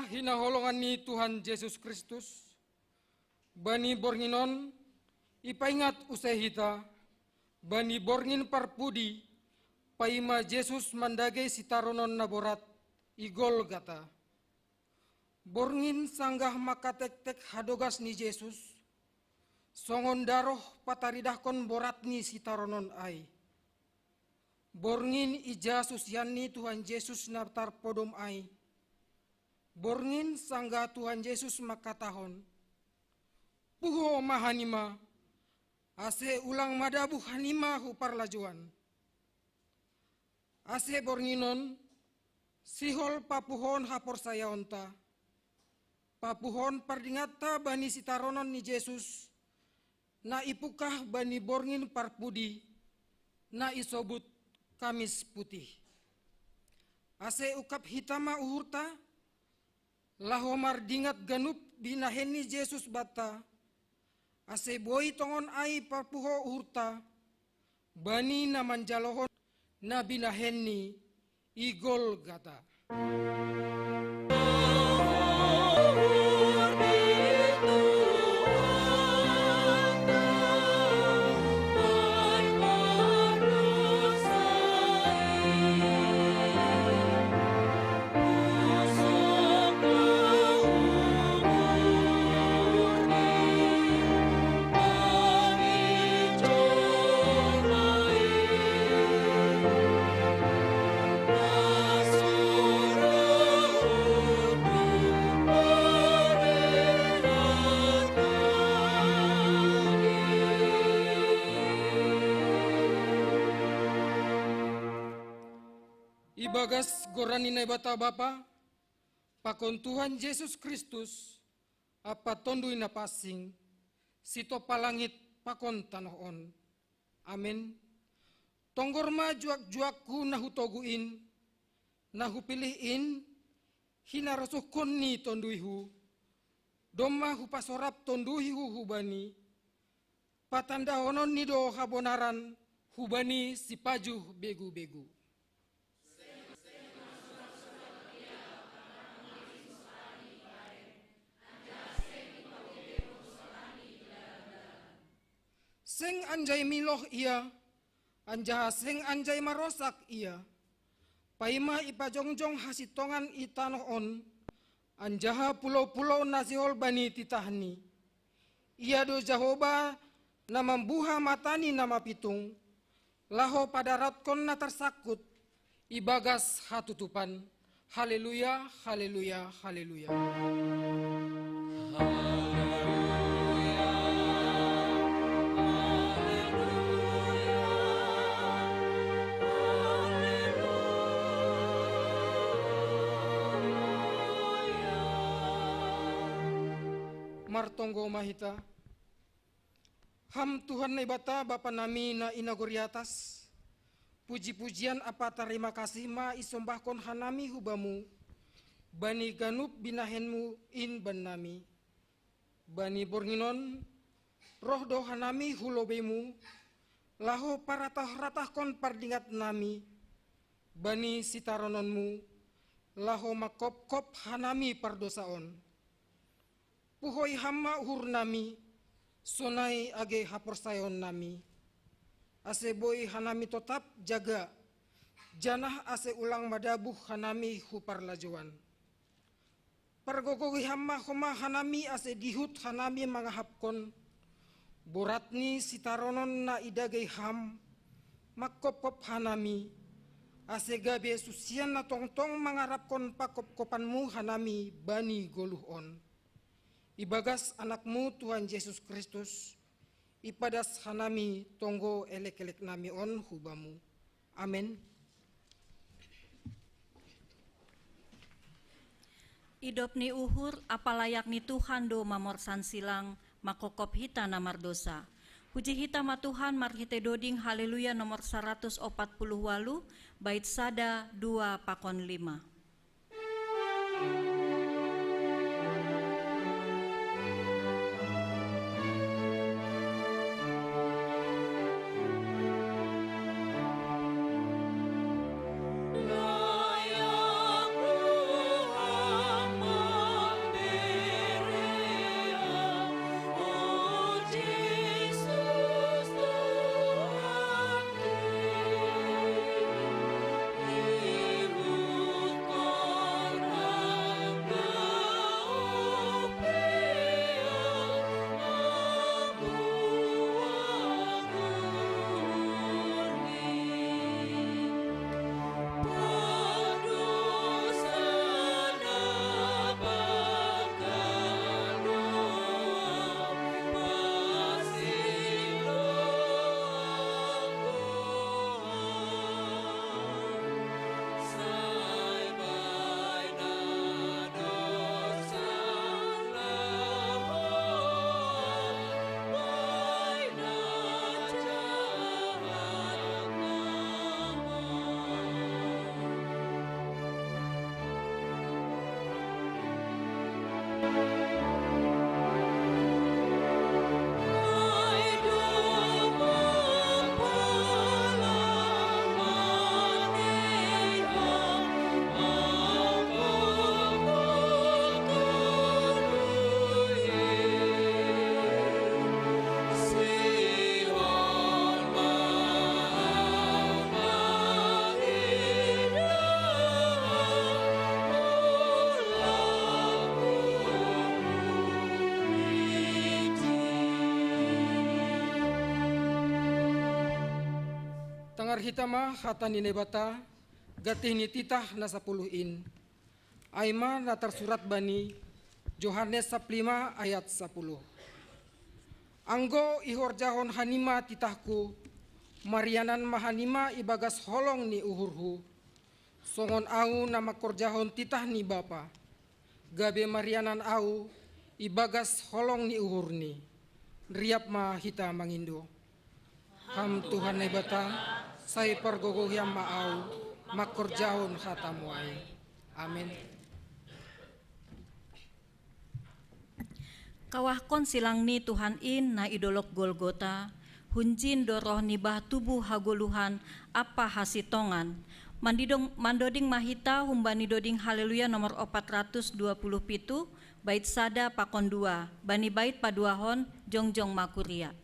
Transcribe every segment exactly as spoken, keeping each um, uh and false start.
Hinaholongan ni Tuhan Jesus Kristus, bani borngin on, ipaingat use hita, bani borngin parpudi, paima Jesus mandage sitaronon na borat, i Golgata. Borngin sanggah makatektek hadogas ni Jesus, songon daroh pataridahkon borat ni sitaronon ai. Borngin ija susian ni Tuhan Jesus na tarpodom ai. Borngin sanggah Tuhan Jesus mangkatahon, "Puho ma hanima, ase ulang madabuh hanima hu parlajoan." Ase borngin on, sihol papuhon haporsayaonta, papuhon pardingatta bani sitaronon ni Jesus, na ipungkah bani borngin parpudi, na isobut Kamis Putih. Ase ungkap hita ma uhurta, laho mardingat ganup binahen ni Jesus banta, ase boi tongon ai papuho uhurta, bani na manjalohon na binahenni i Golgata. Ibagas goran ni Naibata Bapa, pakon Tuhan Jesus Kristus, ampa Tonduy Napansing, sitompa langit pakon tanoh on. Amen. Tonggor ma juak-juakku na hutogu in, na hupilih in, hinarosuhkon ni TonduyHu, domma hupasorap TonduyHu hubani, patandahononni do habonaran hubani sipajuh begu-begu. Seng anjai miloh ia, anjaha seng anjai marosak ia. Paima ipajongjong hasintongan i tanoh on, anjaha pulou-pulou na sihol bani titahni. Ia do Jahowa na mambuha mata ni na mapitung, laho padaratkon na tarsangkut ibagas hatutupan. Haleluya, haleluya, haleluya. Martonggo ma hita. Ham Tuhan Naibata, Bapa nami na i nagori atas, puji-pujian ampa tarima kasih ma isombahkon hanami hu Bamu, bani ganup binahenMu in bannami. Bani borngin on, roh do hanami hu lobeiMu, laho paratah-ratahkon pardingatnami, bani sitarononMu, laho manghophop hanami pardosa on. Puhoi Ham ma uhurnami, sonai age haporsayaonnami, ase boi hanami totap jaga, janah ase ulang madabuh hanami hu parlajouan. Pargogohi Ham ma homa hanami ase dihut hanami mangahapkon borat ni sitaronon na idagei Ham, manghophop hanami, ase gabe susian na tongtong mangarapkon panghophopon-Mu hanami bani goluh on. Ibagas AnakMu Tuhan Jesus Kristus, ipadas hanami tonggo elek-eleknami on hu Bamu. Amen. Idop ni uhur, apalayak ni Tuhan do mamorsan silang, manghophop hita na mardosa. Puji hita ma Tuhan marhitei doding Haleluya nomor saratus opat puluh walu, bait sada, dua, pakon lima. Tarhita ma hata ni Naibata, gatih ni titah na sapuluh in. Ai ma na tarsurat bani Johannes saplima ayat sapuluh. Anggo ihorjahon hanima titahku, marianan ma hanima ibagas holong ni uhurhu. Songon au na mangkorjahon titah ni Bapa, gabe marianan au ibagas holong ni uhurni. Riap ma hita mangindo. Ham Tuhan Naibata, sai pargogohiam ma au mangkorjahon hatamu ai. Amin. Kawahkon silang ni Tuhan in na idolok Golgota, hunjin do roh ni bah tubuh hagoluhan ampa hasitongan. Mandidong mandoding mahita humbani doding Haleluya nomor opat ratus dua puluh pitu, bait sada pakon dua, bani bait paduahon jongjong makuria.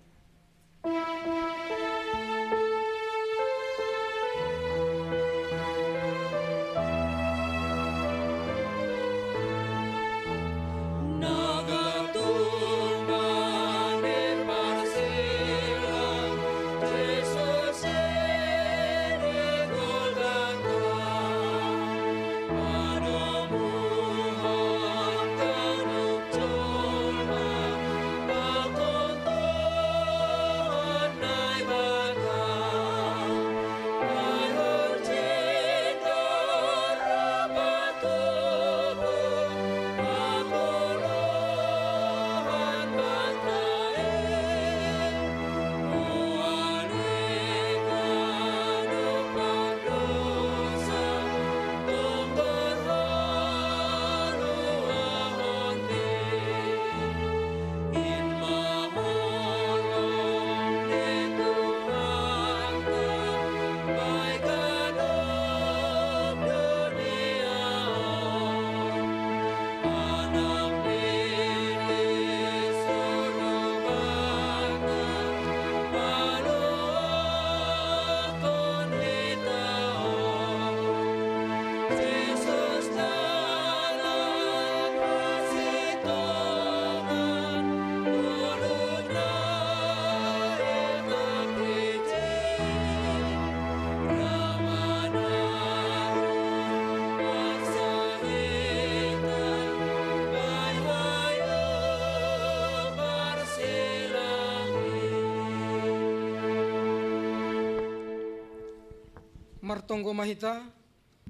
Martonggo ma hita,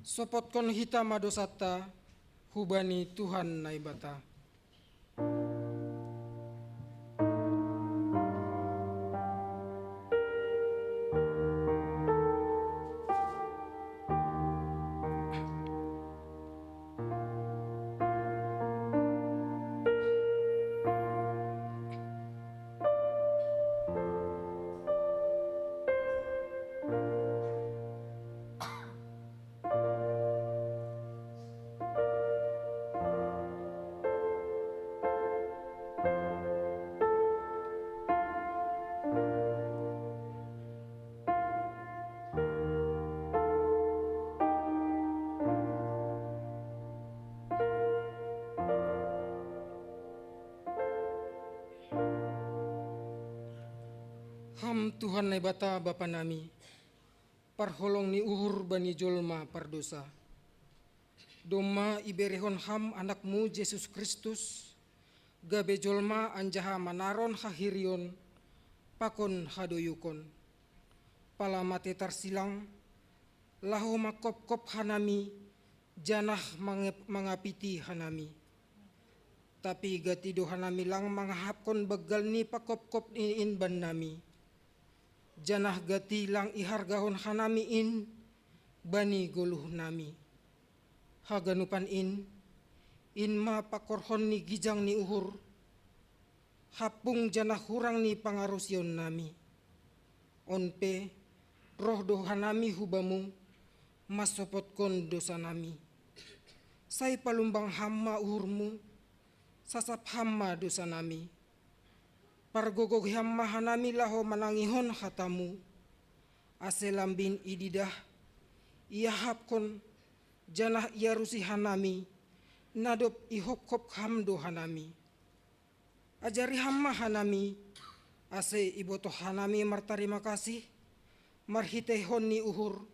sopotkon hita ma dosanta hubani Tuhan Naibata. Ham Tuhan Naibata Bapa nami, parholong ni uhur bani jolma pardosa. Domma iberehon Ham Anakmu Jesus Kristus, gabe jolma anjaha manaron hahirion pakon hadoyukon. Pala mate tarsilang, laho mangkopkop hanami, janah mangep- mangapiti hanami. Tapi gati do hanami lang mangahapkon banggal ni pangkopkop in bannami. Janah gati lang ihargahon hanami in bani goluhnami. Haganupan in, in ma pakorhon ni gijang ni uhur, hampung janah hurang ni pangarusionnami. On pe, roh do hanami hu Bamu, mansopotkon dosanami. Sai palumbang Ham ma uhurmu, sasap Ham ma dosanami. Pargogohi Ham ma hanami laho manangihon hatamu, ase lambin ididah, iahapkon, janah iarusi hanami, na dob ihopkop Ham do hanami. Ajari Ham ma hanami, ase ibotoh hanami martarima kasih, marhiteihon ni uhur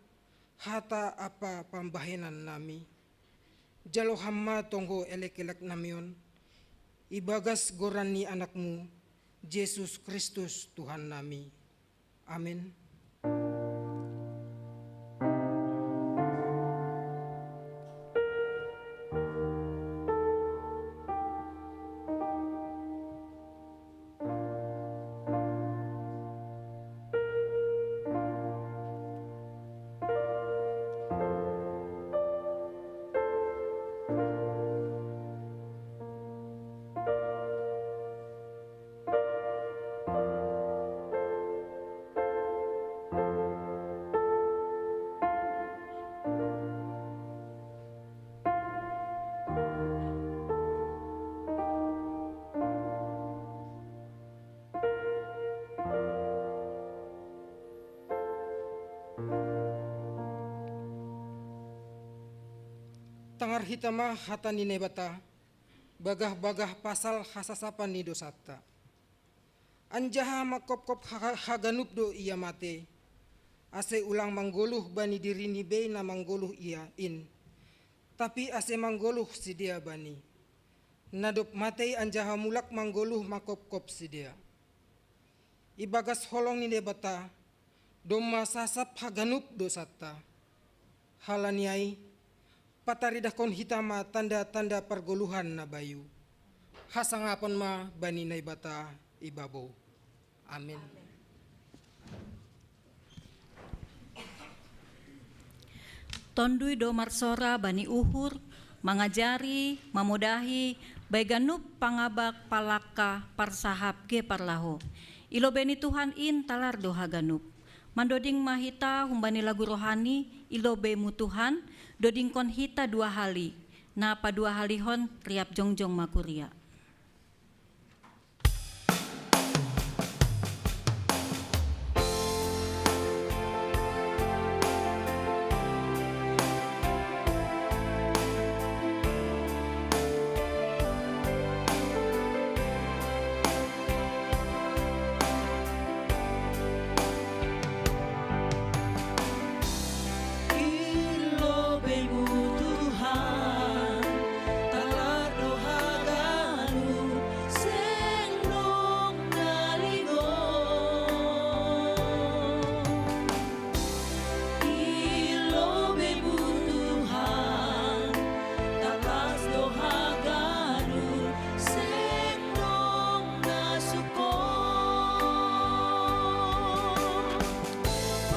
hata ampa pambahenan nami. Jalo Ham ma tonggo elek-elek nami on, ibagas goran ni Anak-Mu, Jesus Kristus Tuhan nami. Amin. Tangar hita ma hata ni Naibata, bagah-bagah pasal hasasapan ni dosanta. Anjaha mangkopkop ha-, haganup do ia mate, ase ulang manggoluh bani dirini bei na manggoluh ia in, tapi ase manggoluh sidea bani, na dob matei anjaha mulak manggoluh mangkopkop sidea. Ibagas holong ni Naibata, domma sasap haganup dosanta. Halani ai, pataridahkon hita ma tanda-tanda pargoluhan na bayu. Hasangapon ma bani Naibata i babou. Amin. Tonduy do marsora bani uhur, mangajari, mamodahi, bai ganup pangabak, palangka, parsahap, ge parlaho. I lobei ni Tuhan in talar do haganup. Mandoding ma hita humbani lagu rohani, I lobei-Mu Tuhan, dodingkon hita dua hali, na paduahalihon riap jongjong ma kuria. I lobei-Mu Tuhan, talar do haganup, seng dong na lingon. I lobei-Mu Tuhan, tangkas do haganup, seng dong na sungkon.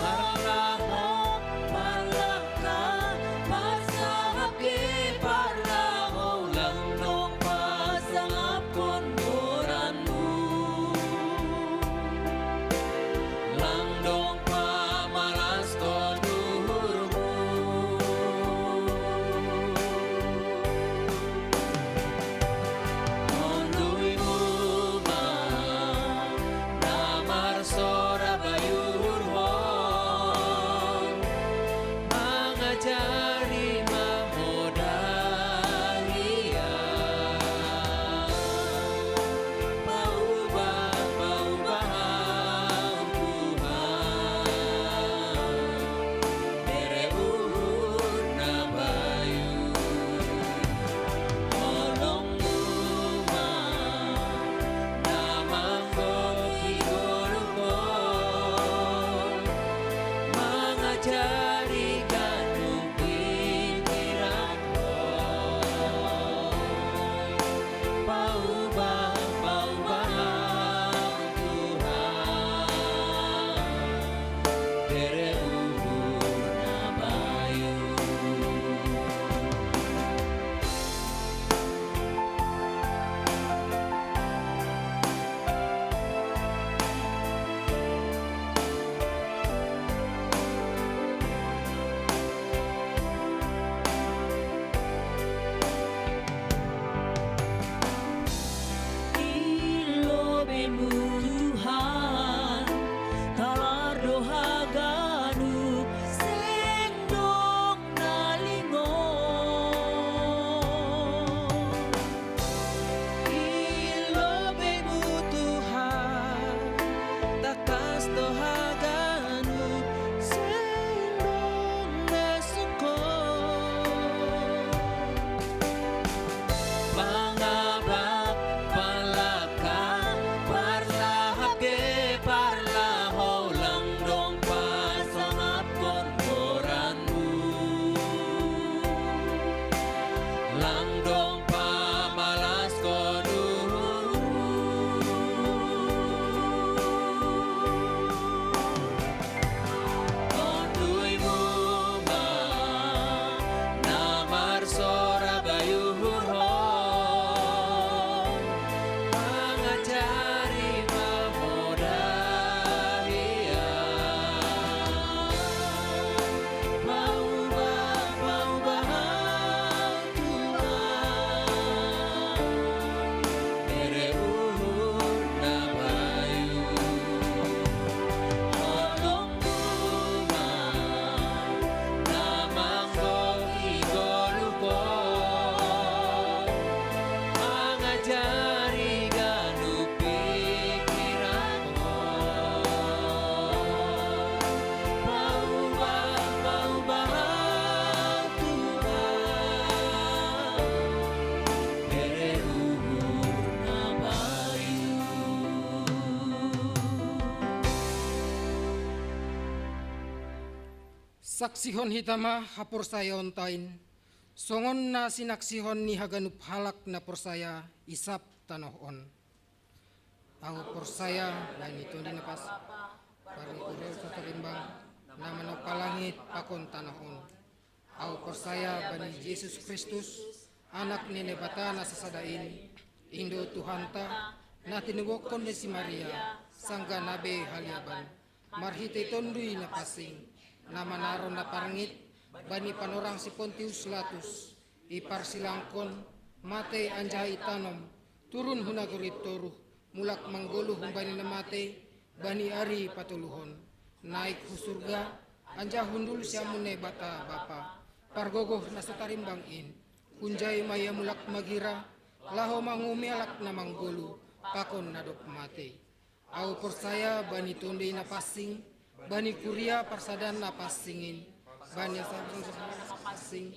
Parlaho, parlaho, parsahap ge parlaho, lang dong pasangapkon goran-Mu. Lang dong pamalashon uhur-Mu. Tonduy-Mu ma na marsora bai uhurhon, mangajari, mamodahi, paubah, paubah Ham Tuhan, bere uhur na bayu. Holong-Mu ma na manggohi goluhkon, mangajari ganup pingkiranhon. Paubah, paubah Ham Tuhan, bere uhur na bayu. I lobei-Mu Tuhan, talar do haganup, seng dong na lingon. I lobei-Mu Tuhan, tangkas do haganup, Saksihon hita ma haporsayaontain, songon na sinaksihon ni haganup halak na porsaya i sab tanoh on. Ahu porsaya bani Tondi Napansing, pargogor na so tarimbang, na manompa langit pakon tanoh on. Ahu porsaya bani Jesus Kristus, Anak ni Naibata na sasada in, Indo Tuhanta, na tinubuhon ni si Maria, sanggah na be haliaban, marhitei Tondi Napansing, na manaron na parngit bani panorang si Pontius Latus, iparsilangkon, matei anjaha itanom, turun hu nagori toruh, mulak manggoluh humbani na matei, bani ari patoluhon, naik hu surga, anjaha hundul siamun Naibata Bapa, pargogor na so tarimbang in. Hunjai ma ia mulak magira, laho manguhumi halak na manggoluh, pakon na dob matei. Ahu porsaya bani Tondi Napansing, bani kuria parsadaan na pansing in, bani hasasapan na pansing,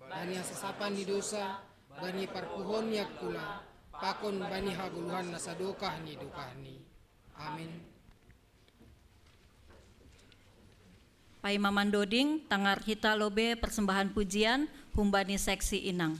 bani hasasapan ni dosa, bani parpuhoon ni angkula, pakon bani hagoluhan na sadokah ni dokahni. Amin. Paima mandoding, tangar hita lobei persembahan pujian humbani seksi inang.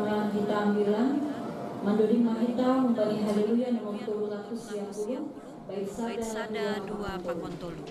Hita ambilan, mandoding ma hita humbani Haleluya nomor tolu ratus sia puluh, bait sada, dua, pakon tolu.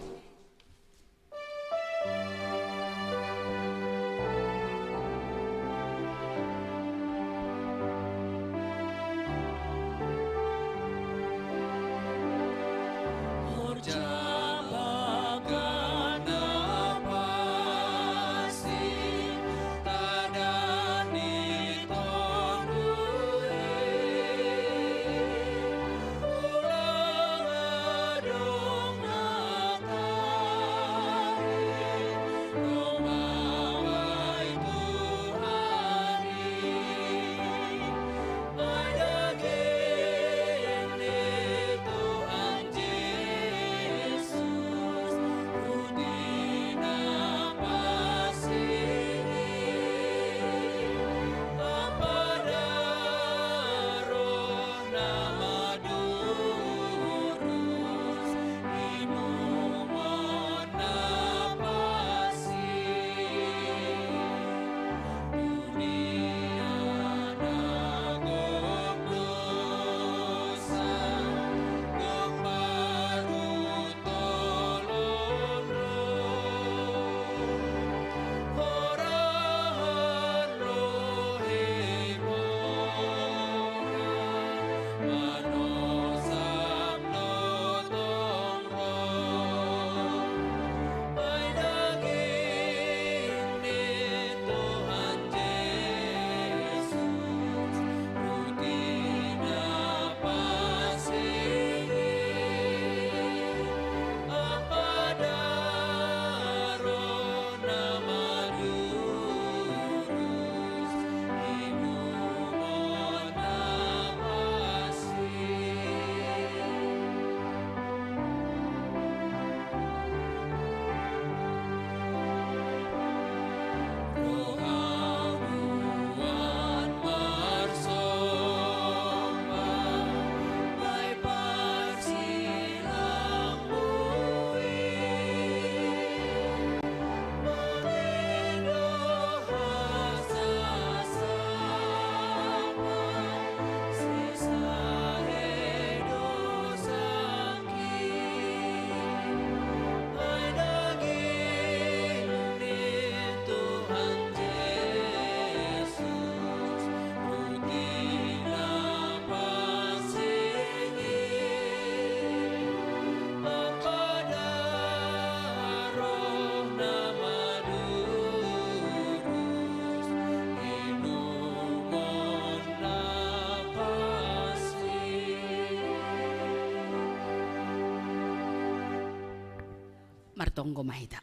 Martonggo ma hita.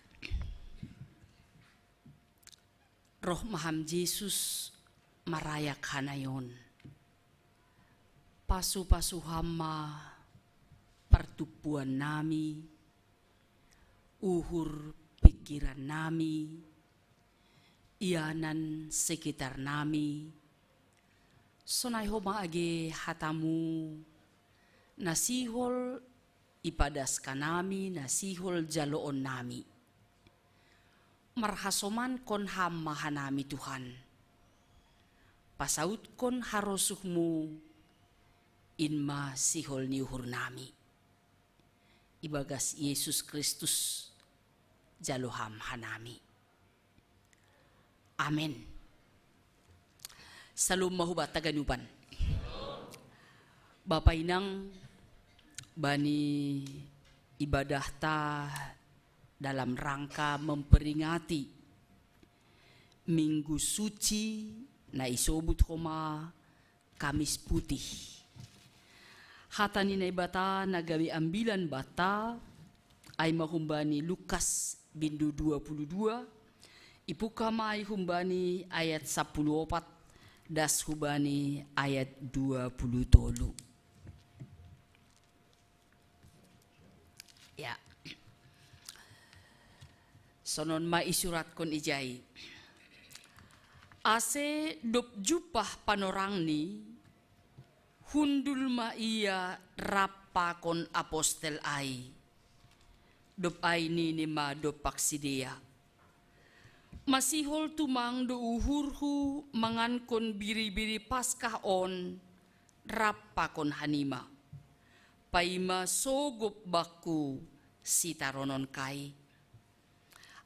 Roh ma Ham Jesus marayak hanai on. Pasu-pasu Ham ma partumpuan nami, uhur pingkiran nami, ianan sekitar nami, sonai homa age hatamu na sihol ipadas hanami, na sihol jaloon nami. Marhasomankon Ham ma hanami Tuhan. Pasautkon harosuhmu, in ma sihol ni uhur nami. Ibagas Yesus Kristus jalo Ham hanami. Amen. Salom ma hubanta ganupan. Bapa inang, bani ibadahta dalam rangka memperingati Minggu Suci na isobut homa Kamis Putih. Hata ni Naibata na gabe ambilan banta, ai ma humbani Lukas bindu dua puluh dua, ipungka ma ai humbani ayat sapuluh opat, das hubani ayat dua puluh tolu. Ya. Sonon ma isuratkon ijai. Ase dob jumpah panorangni, hundul ma ia rap pakon apostel ai. Dob ai nini ma dompak sidea: Masihol tumang do uhurhu mangankon biri-biri Paskah on rap pakon hanima. Paima sogop bakku sitarononkai.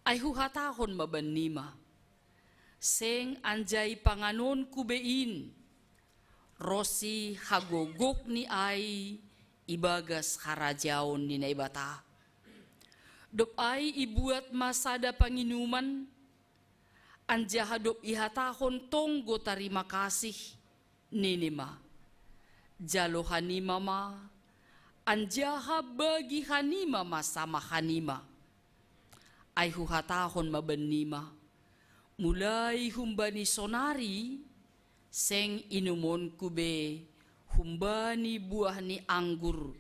Ai huhatahon ma bannima: Seng anjai panganonku be in, ronsi hagogokni ai ibagas harajaon ni Naibata. Dob ai ibuat ma sada panginuman, anjaha dob ihatahon tonggo tarima kasih, nini ma: Jalo hanima ma, anjaha bagi hanima ma samah hanima. Ai huhatahon ma bannima: Mulai humbani sonari, seng inumonku be humbani buah ni anggur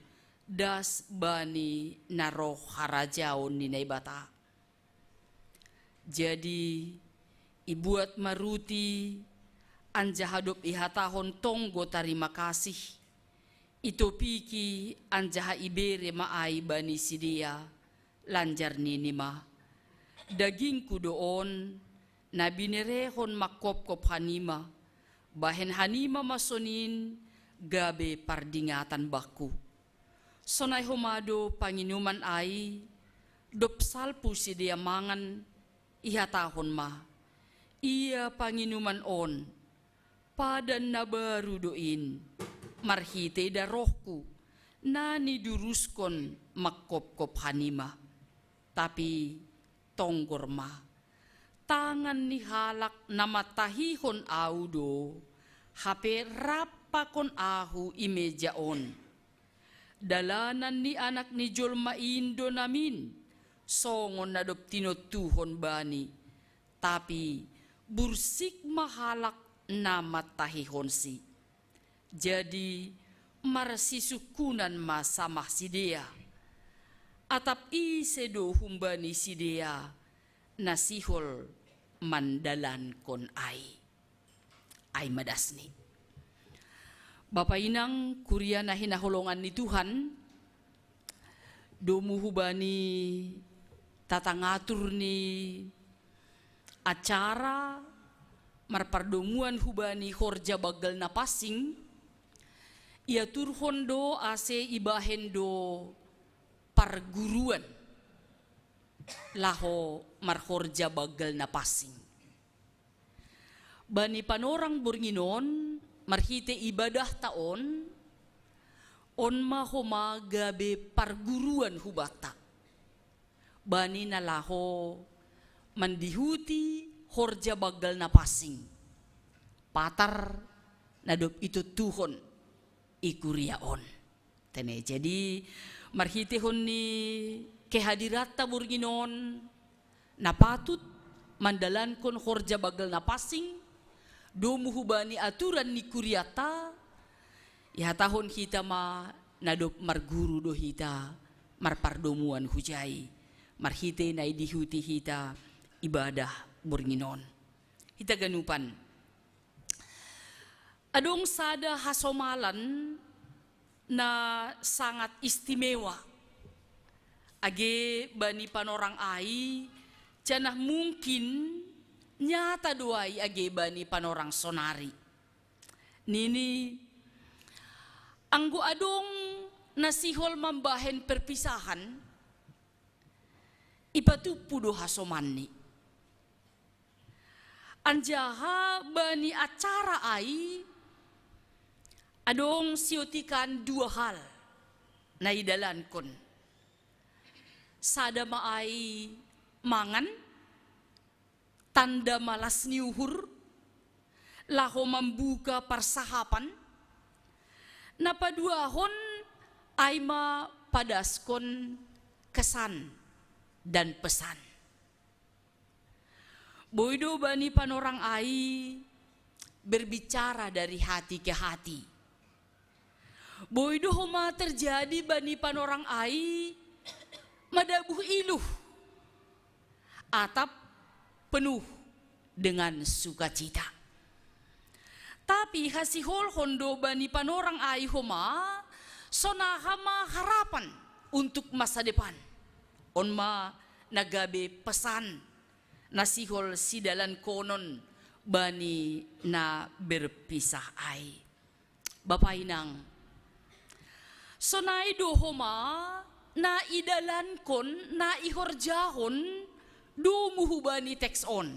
das bani na roh harajaon ni Naibata. Jadi ibuat ma ruti, anjaha dob ihatahon tonggo tarima kasih, itopiki anjaha ibere ma ai bani sidea, lanjar nini ma: Dagingku do on, na binerehon mangkopkop hanima. Bahen hanima ma sonin gabe pardingatan bakku. Sonai homa do panginuman ai, dob salpu sidea mangan, ihatahon ma: Ia panginuman on, padan na baru do in, marhitei darohku, na niduruskon mangkopkop hanima. Tapi tonggor ma: Tangan ni halak na matahihon ahu do, hape rap pakon ahu i meja on. Dalanan ni Anak ni jolma in do namin, songon na dob tinontuhon bani. Tapi bursik ma halak na matahihonsi. Jadi marsisungkunan ma samah sidea. Atap ise do humbani sidea na sihol mandalankon ai? Ai ma dasni. Bapa inang kuria na hinaholongan ni Tuhan, domu hubani tata ngatur ni acara marpardomuan hubani horja banggal na pansing, iaturhon do ase ibahen do parguruan laho marhorja banggal na pansing. Bani panorang borngin on, marhite ibadahta on, on ma homa gabe parguruan hubanta bani na laho mandihuti horja banggal na pansing, patar na dob ituntuhon i kuria on. Tene, jadi marhitehon ni kehadiranta borngin on, na patut mandalankon horja banggal na pansing, domu hubani aturan ni kurianta, ihatahon hita ma na dob marguru do hita marpardomuan hujai, marhite na idihuti hita ibadah borngin on. Hita ganupan. Adong sada hasomalan na sangat istimewa age bani panorang ai, janah mungkin nyata do ai age bani panorang sonari. Nini, anggo adong na sihol mambahen perpisahan, ipatumpu do hasomanni. Anjaha bani acara ai adong siotikan dua hal na idalankon. Sada ma ai mangan, tanda malas ni uhur, laho mambuka parsahapan. Na paduahon ai ma padaskon kesan dan pesan. Boi do bani panorang ai berbicara dari hati ke hati. Boi do homa terjadi bani panorang ai madabuh iluh atap penuh dengan sukacita. Tapi hasiholhon do bani panorang ai homa, sonaha ma harapan untuk masa depan. On ma na gabe pesan na sihol sidalankonon bani na berpisah ai. Bapa inang, sonai do homa na idalankon, na ihorjahon domu hubani teks on.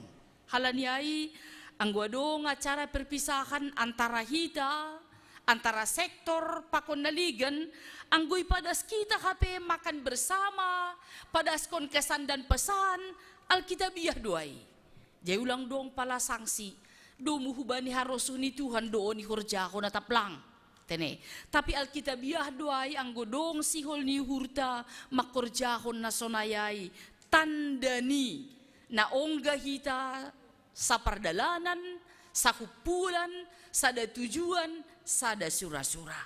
Halani ai, anggo adong acara perpisahan antara hita, antara sektor pakon na legan, anggo ipadas kita hape makan bersama, padaskon kesan dan pesan, Alkitabiah do ai. Jadi ulang dong pala sangsi, domu hubani harosuh ni Tuhan do on ihorjahon atap lang. Tene. Tapi Alkitabiah do ai anggo dong sihol ni uhurta mangkorjahon na sonai ai, tanda ni na ongga hita sapardalanan, sahumpulan, sada tujuan, sada sura-sura.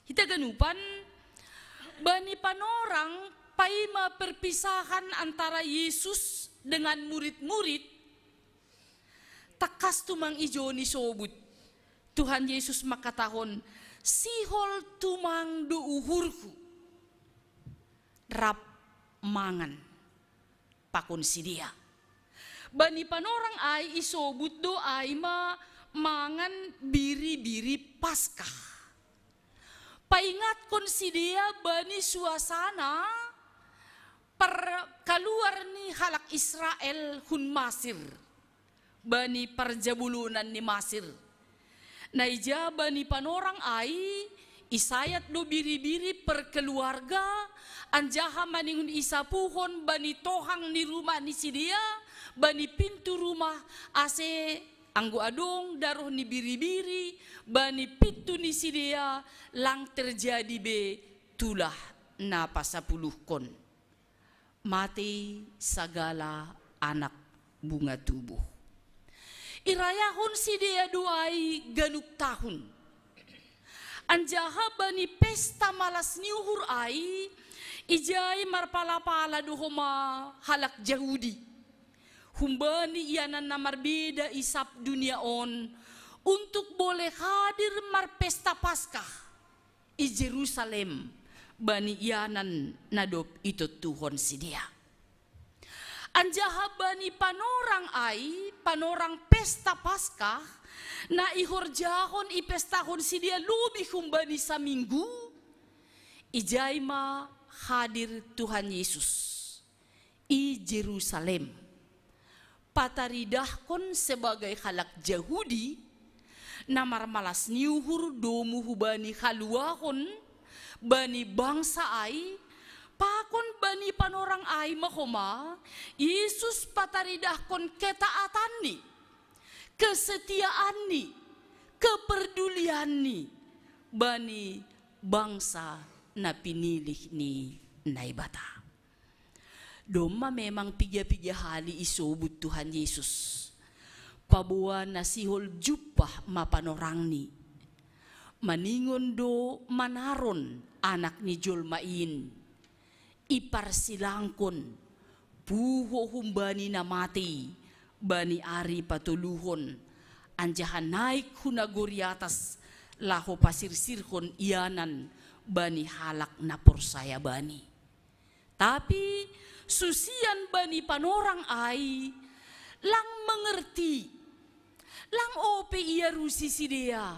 Hita ganupan, bani panorang paima perpisahan antara Yesus dengan murid-murid, tangkas tumang ijon isobut. Tuhan Yesus mangkatahon, sihol tumang do uhurhu. Rap mangan pakon sidea. Bani panorang ai isobut do ai ma mangan biri-biri Paskah. Paingatkon sidea bani suasana per-, kaluar ni halak Israel hun Masir, bani parjabolonan ni Masir. Na ija bani panorang ai, isayat do biri-biri per keluarga, anjaha maningon isapuhon bani tohang ni rumah ni sidea, bani pintu rumah, ase anggo adong daroh ni biri-biri bani pintu ni sidea, lang terjadi be tulah na pasapuluhkon. Mate sagala anak bunga tubuh. Irayahon sidea do ai ganup tahun. Anjaha bani pesta malas ni uhur ai, ijai marpala-pala do homa halak Jahudi. Humbani ianan na marbeda isap dunia on, untuk boleh hadir marpesta Paskah i Jerusalem, bani ianan na dob itontuhon sidea. Anjaha bani panorang ai, panorang pesta Paskah, na ihorjahon ipestahon sidea lobi humbani saminggu, ijai ma hadir Tuhan Yesus i Jerusalem. Pataridahkon sebagai halak Jahudi, na marmalas ni uhur domu hubani haluahon, bani bangsa ai, pakon bani panorang ai ma homa, Yesus pataridahkon ketaatanni, kesetiaanni, keperdulianni, bani bangsa na pinilih ni Naibata. Domma memang piga-piga hali isobut Tuhan Yesus. Paboa na sihol jumpah ma panorangni. Maningon do manaron Anak ni jolma in. Iparsilangkon, puho humbani na mate, bani ari patoluhon, anjaha naik hu nagori atas, laho pasirsirhon ianan bani halak na porsaya bani. Tapi susian bani panorang ai, lang mengerti, lang ope iarusi sidea,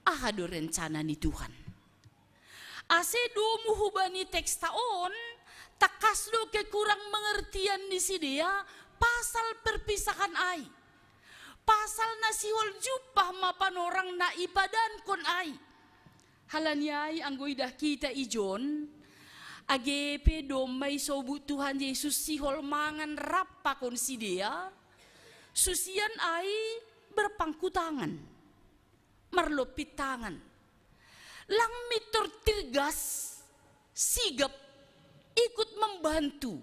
aha do rencana ni Tuhan. Ase domu hubani teksta on, tangkas do kekurang mengertian ni sidea pasal perpisahan ai. Pasal na sihol jumpah ma panorang na ipadankon ai. Halani ai anggo idah kita ijon, age pe domma isobut Tuhan Yesus sihol mangan rap pakon sidea, susian ai berpangku tangan, marlompit tangan. Lang mintor tirgas, sigap, ikut membantu.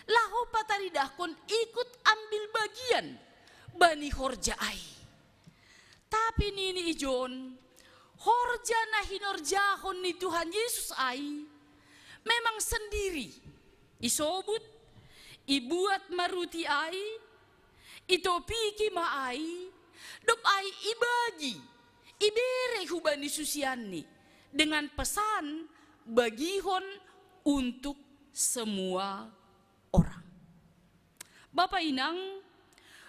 Laho pataridahkon ikut ambil bagian bani horja ai. Tapi nini ijon, horja na hinorjahon ni Tuhan Yesus ai memang sendiri. Isobut, ibuat ma ruti ai, itopiki ma ai, dob ai ibagi, ibere hubani susianni, dengan pesan bagihon untuk semua orang. Bapa inang,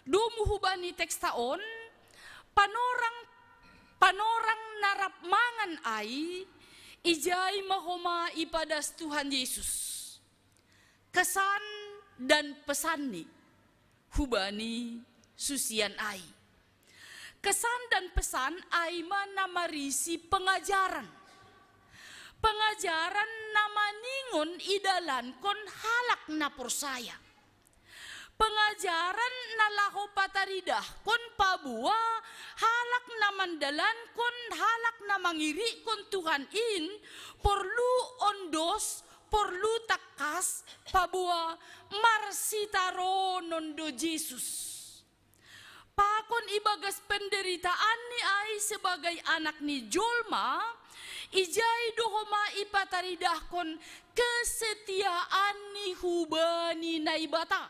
domu hubani teksta on, panorang, panorang na rap mangan ai, ijai ma homa ipadas Tuhan Yesus. Kesan dan pesanni hubani susian ai. Kesan dan pesan ai ma na marisi pengajaran. Pengajaran na maningon idalankon halak na porsaya. Pengajaran na laho pataridahkon paboa halak na mandalankon, halak na mangirikkon Tuhan in, porlu ondos, porlu tangkas, paboa marsitaronon do Jesus. Pakon ibagas penderitaanni ai sebagai anak ni jolma, ijai do homa ipataridahkon kesetiaanni hubani Naibata.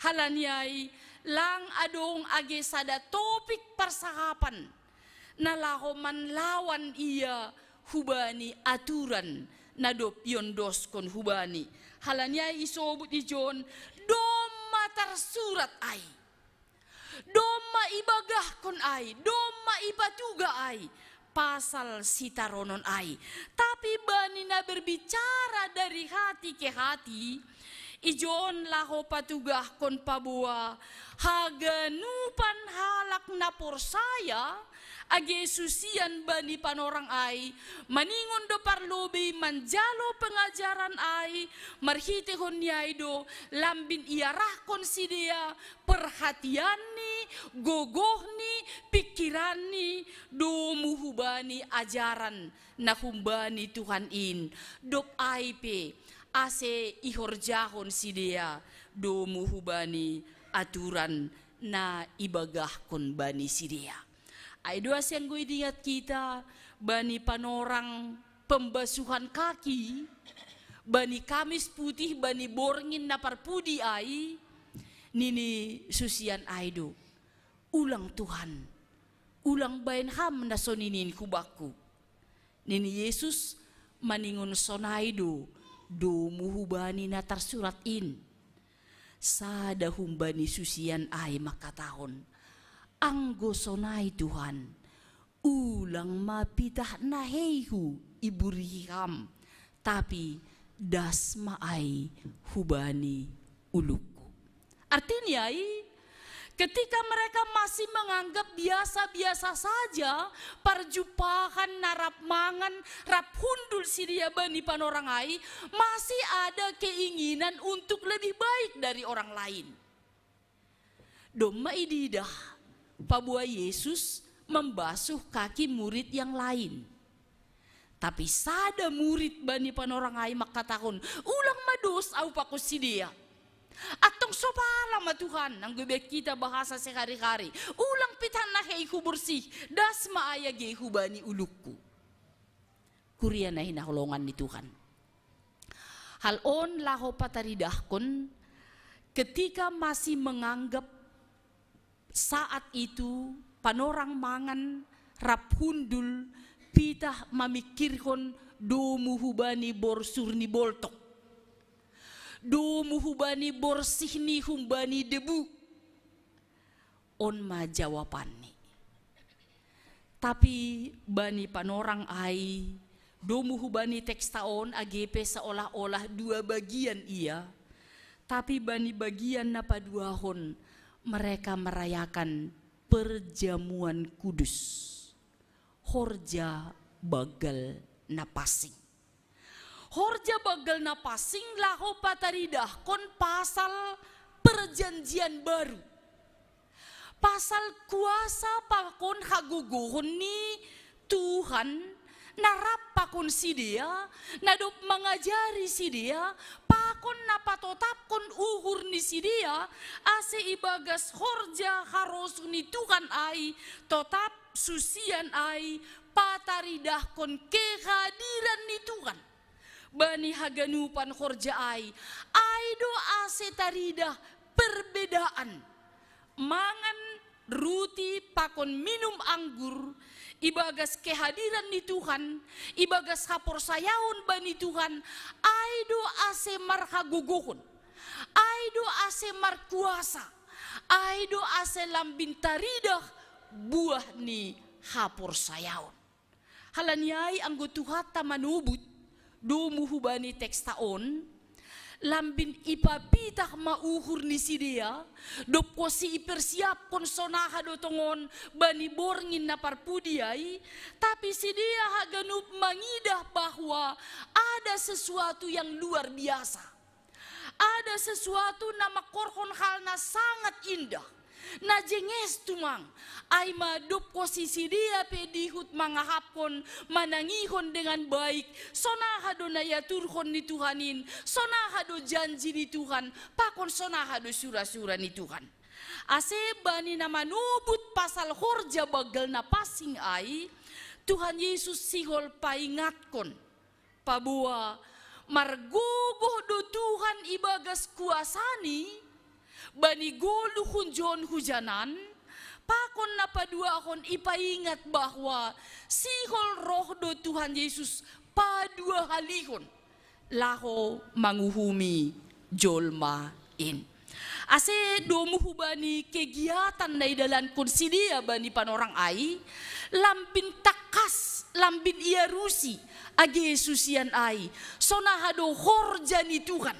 Halani ai, lang adong age sada topik parsahapan na laho manlawan ia hubani aturan na dob iondoskon hubani. Halani ai isobut i John, domma tarsurat ai. Domma ibagahkon ai, domma ipatuga ai, pasal sitaronon ai. Tapi bani na berbicara dari hati ke hati, i John laho patugahkon paboa haganupan halak na porsaya, age susian bani panorang ai, maningon do parlobei manjalo pengajaran ai, marhitehon ni ai do lambin iarahkon sidea perhatianni, gogohni, pingkiranni, domu hubani ajaran na humbani Tuhan in, dob ai pe ase ihorjahon sidea domu hubani aturan na ibagahkon bani sidea. Ai do ase anggo idingat hita bani panorang pembasuhan kaki, bani Kamis Putih, bani borngin na parpudi ai, nini susian ai do, ulang Tuhan, ulang baen Ham na sonini in hubakku. Nini Jesus, maningon sonai do domu hubani na tarsurat in. Sada humbani susian ai mangkatahon, anggo sonai Tuhan, ulang ma pitah naheihu iburihi Ham, tapi das ma ai hubani ulungku. Artini ai, ketika mereka masih menganggap biasa-biasa saja parjumpahan na rap mangan, rap hundul sidea bani panorang ai, masih ada keinginan untuk lebih baik dari orang lain. Domma ididah paboa Jesus membasuh kaki murid yang lain. Tapi sada murid bani panorang ai mangkatahon, ulang ma dos ahu pakon sidea. Antong sopala ma Tuhan, anggo ibaen hita bahasa sehari-hari. Ulang pitah naheihu borsih, das ma ai age hubani ulungku. Kuria na hinaholongan ni Tuhan. Hal on laho pataridahkon, ketika masih menganggap saat itu panorang mangan rap hundul pitah mamingkirhon domu hubani borsur ni boltok, domu hubani borsih ni humbani debu. On ma jawabanni. Tapi bani panorang ai, domu hubani teksta on age pe seolah-olah dua bagian ia, tapi bani bagian na paduahon mereka merayakan perjamuan kudus, horja banggal na pansing. Horja banggal na pansing laho pataridahkon pasal perjanjian baru. Pasal kuasa pakon hagogohon ni Tuhan na rap pakon sidea, na dob mangajari sidea, pakon na patotapkon uhur ni sidea, ase ibagas horja harosuh ni Tuhan ai, totap susian ai pataridahkon kehadiran ni Tuhan. Bani haganupan horja ai, ai do ase taridah perbedaan mangan ruti pakon minum anggur, ibagas kehadiran ni Tuhan, ibagas haporsayaon bani Tuhan, ai do ase marhagogohon. Ai do ase markuasa, ai do ase lambin taridah buah ni haporsayaon. Halani ai anggo Tuhanta manobut, domu hubani teksta on, lambin ipapitah ma uhur ni sidea, dob konsi ipersiapkon sonaha do tongon bani borngin na parpudi ai, tapi sidea haganup mangidah bahwa ada sesuatu yang luar biasa. Ada sesuatu na mangkorhon hal na sangat indah, na jenges tumang, ai ma dob konsi sidea pe dihut mangahapkon, manangihon dengan baik, sonaha do na iaturhon ni Tuhan in, sonaha do janji ni Tuhan, pakon sonaha do sura-sura ni Tuhan. Ase bani na manobut pasal horja banggal na pansing ai, Tuhan Yesus sihol paingatkon, paboa margogoh do Tuhan ibagas kuasani, bani goluh hunjon hujanan, pakon na paduahon ipaingat bahwa sihol roh do Tuhan Yesus paduahalihon laho manguhumi jolma in. Ase domu hubani kegiatan na idalankon sidea bani panorang ai, lambin tangkas, lambin iarusi age susian ai, sonaha do horja ni Tuhan.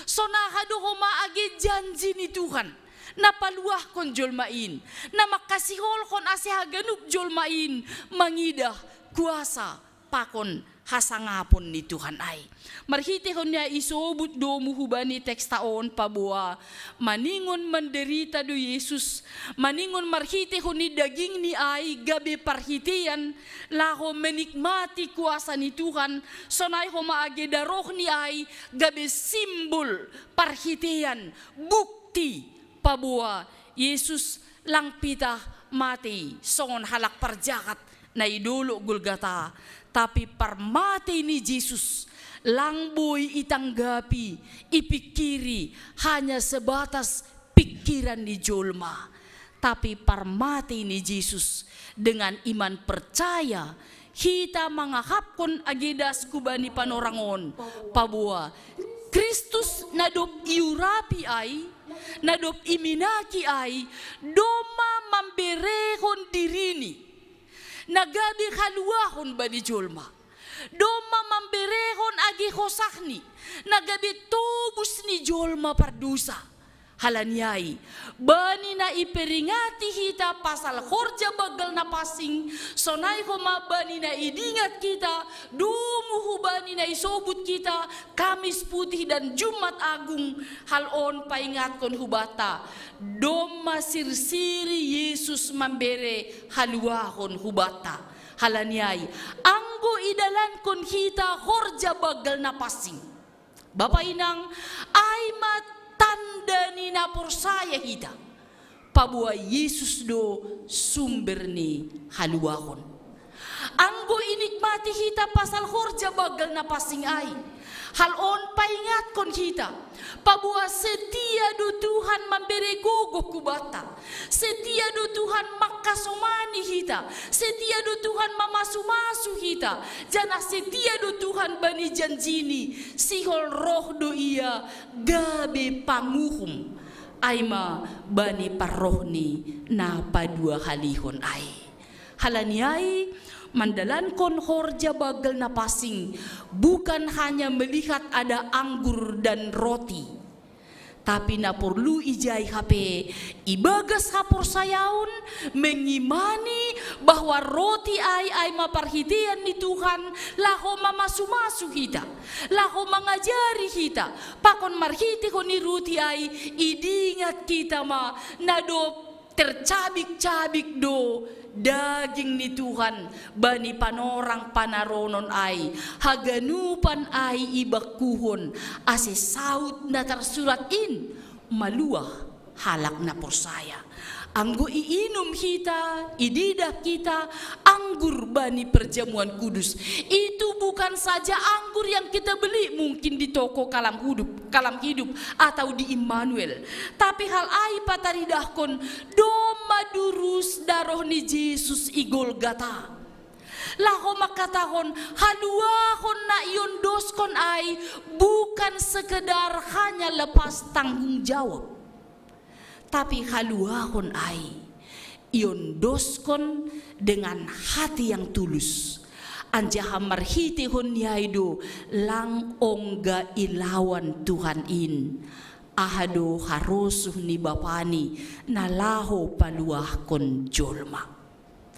Sonaha do homa age janji ni Tuhan, na paluahkon jolma in, na mangkasiholhon ase haganup jolma in mangidah kuasa pakon hasangapon ni Tuhan ai. Marhitehon ia isobut domu hubani teksta on paboa maningon manderita do Yesus, maningon marhitehon ni dagingni ai gabe parhitean laho menikmati kuasa ni Tuhan, sonai homa age darohni ai gabe simbol parhitean, bukti paboa Yesus lang pitah matei songon halak parjahat na i dolok Golgata, tapi parmatei ni Jesus lang boi itanggapi, ipingkiri hanya sebatas pingkiran ni jolma. Tapi parmatei ni Jesus dengan iman percaya, hita mangahapkon age das hubani panorang on, paboa Kristus na dob iurapi ai, na dob iminaki ai, domma mamberehon dirini na gabe haluahon bani jolma, domma mamberehon age hosahni na gabe tobus ni jolma pardosa. Halani ai, bani na iperingati hita pasal horja banggal na pansing, sonai homa bani na idingat hita, domu hubani na isobut hita, Kamis Putih dan Jumat Agung, hal on paingatkon hubanta, domma sirsiri Jesus mambere haluahon hubanta. Halani ai, anggo idalankon hita horja banggal na pansing, Bapa inang, ai ma tanda ni na porsaya hita, paboa Jesus do sumber ni haluahon. Anggo inikmati hita pasal horja banggal na pansing ai, hal on paingatkon hita, paboa setia do Tuhan mambere gogoh hubanta. Setia do Tuhan mangkasomani hita, setia do Tuhan mamasu-masu hita, janah setia do Tuhan bani janjini, sihol roh do Ia gabe panguhum, ai ma bani parrohni na paduahalihon ai. Halani ai, mandalankon horja banggal na pansing bukan hanya melihat ada anggur dan roti, tapi na porlu ijai hape ibagas haporsayaon mengimani bahwa roti ai ai ma parhitean ni Tuhan laho mamasu-masu hita, laho mangajari hita, pakon marhitehon ni roti ai idingat hita ma na dob tercabik-cabik do daging ni Tuhan bani panorang panaronon ai, haganupan ai ibangkuhon, ase saut na tarsurat in maluah halak na porsaya. Anggo iinum hita, ididap hita anggur bani perjamuan kudus, itu bukan saja anggur yang kita beli mungkin di toko Kalam Hidup, Kalam Hidup atau di Immanuel, tapi hal ai pataridahkon domma durus daroh ni Jesus i Golgata. Laho mangkatahon, haluahon na iondoskon ai bukan sekedar hanya lepas tanggung jawab, tapi haluahon ai iondoskon dengan hati yang tulus. Anjaha marhiteihon ni ai do lang ongga ilawan Tuhan in aha do harosuh ni Bapani na laho paluahkon jolma.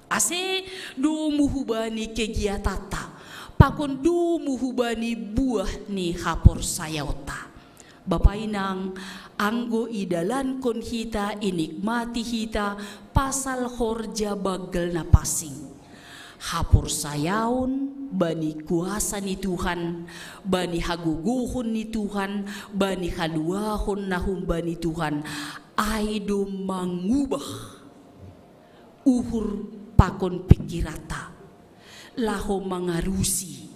Ase domu hubani kegiatanta, pakon domu hubani buah ni haporsayaonta. Bapa inang, anggo idalankon hita, inikmati hita pasal horja banggal na pansing. Haporsayaon bani kuasa ni Tuhan, bani hagogohon ni Tuhan, bani haluahon na humbani Tuhan, ai do mangubah uhur pakon pingkiranta, laho mangarusi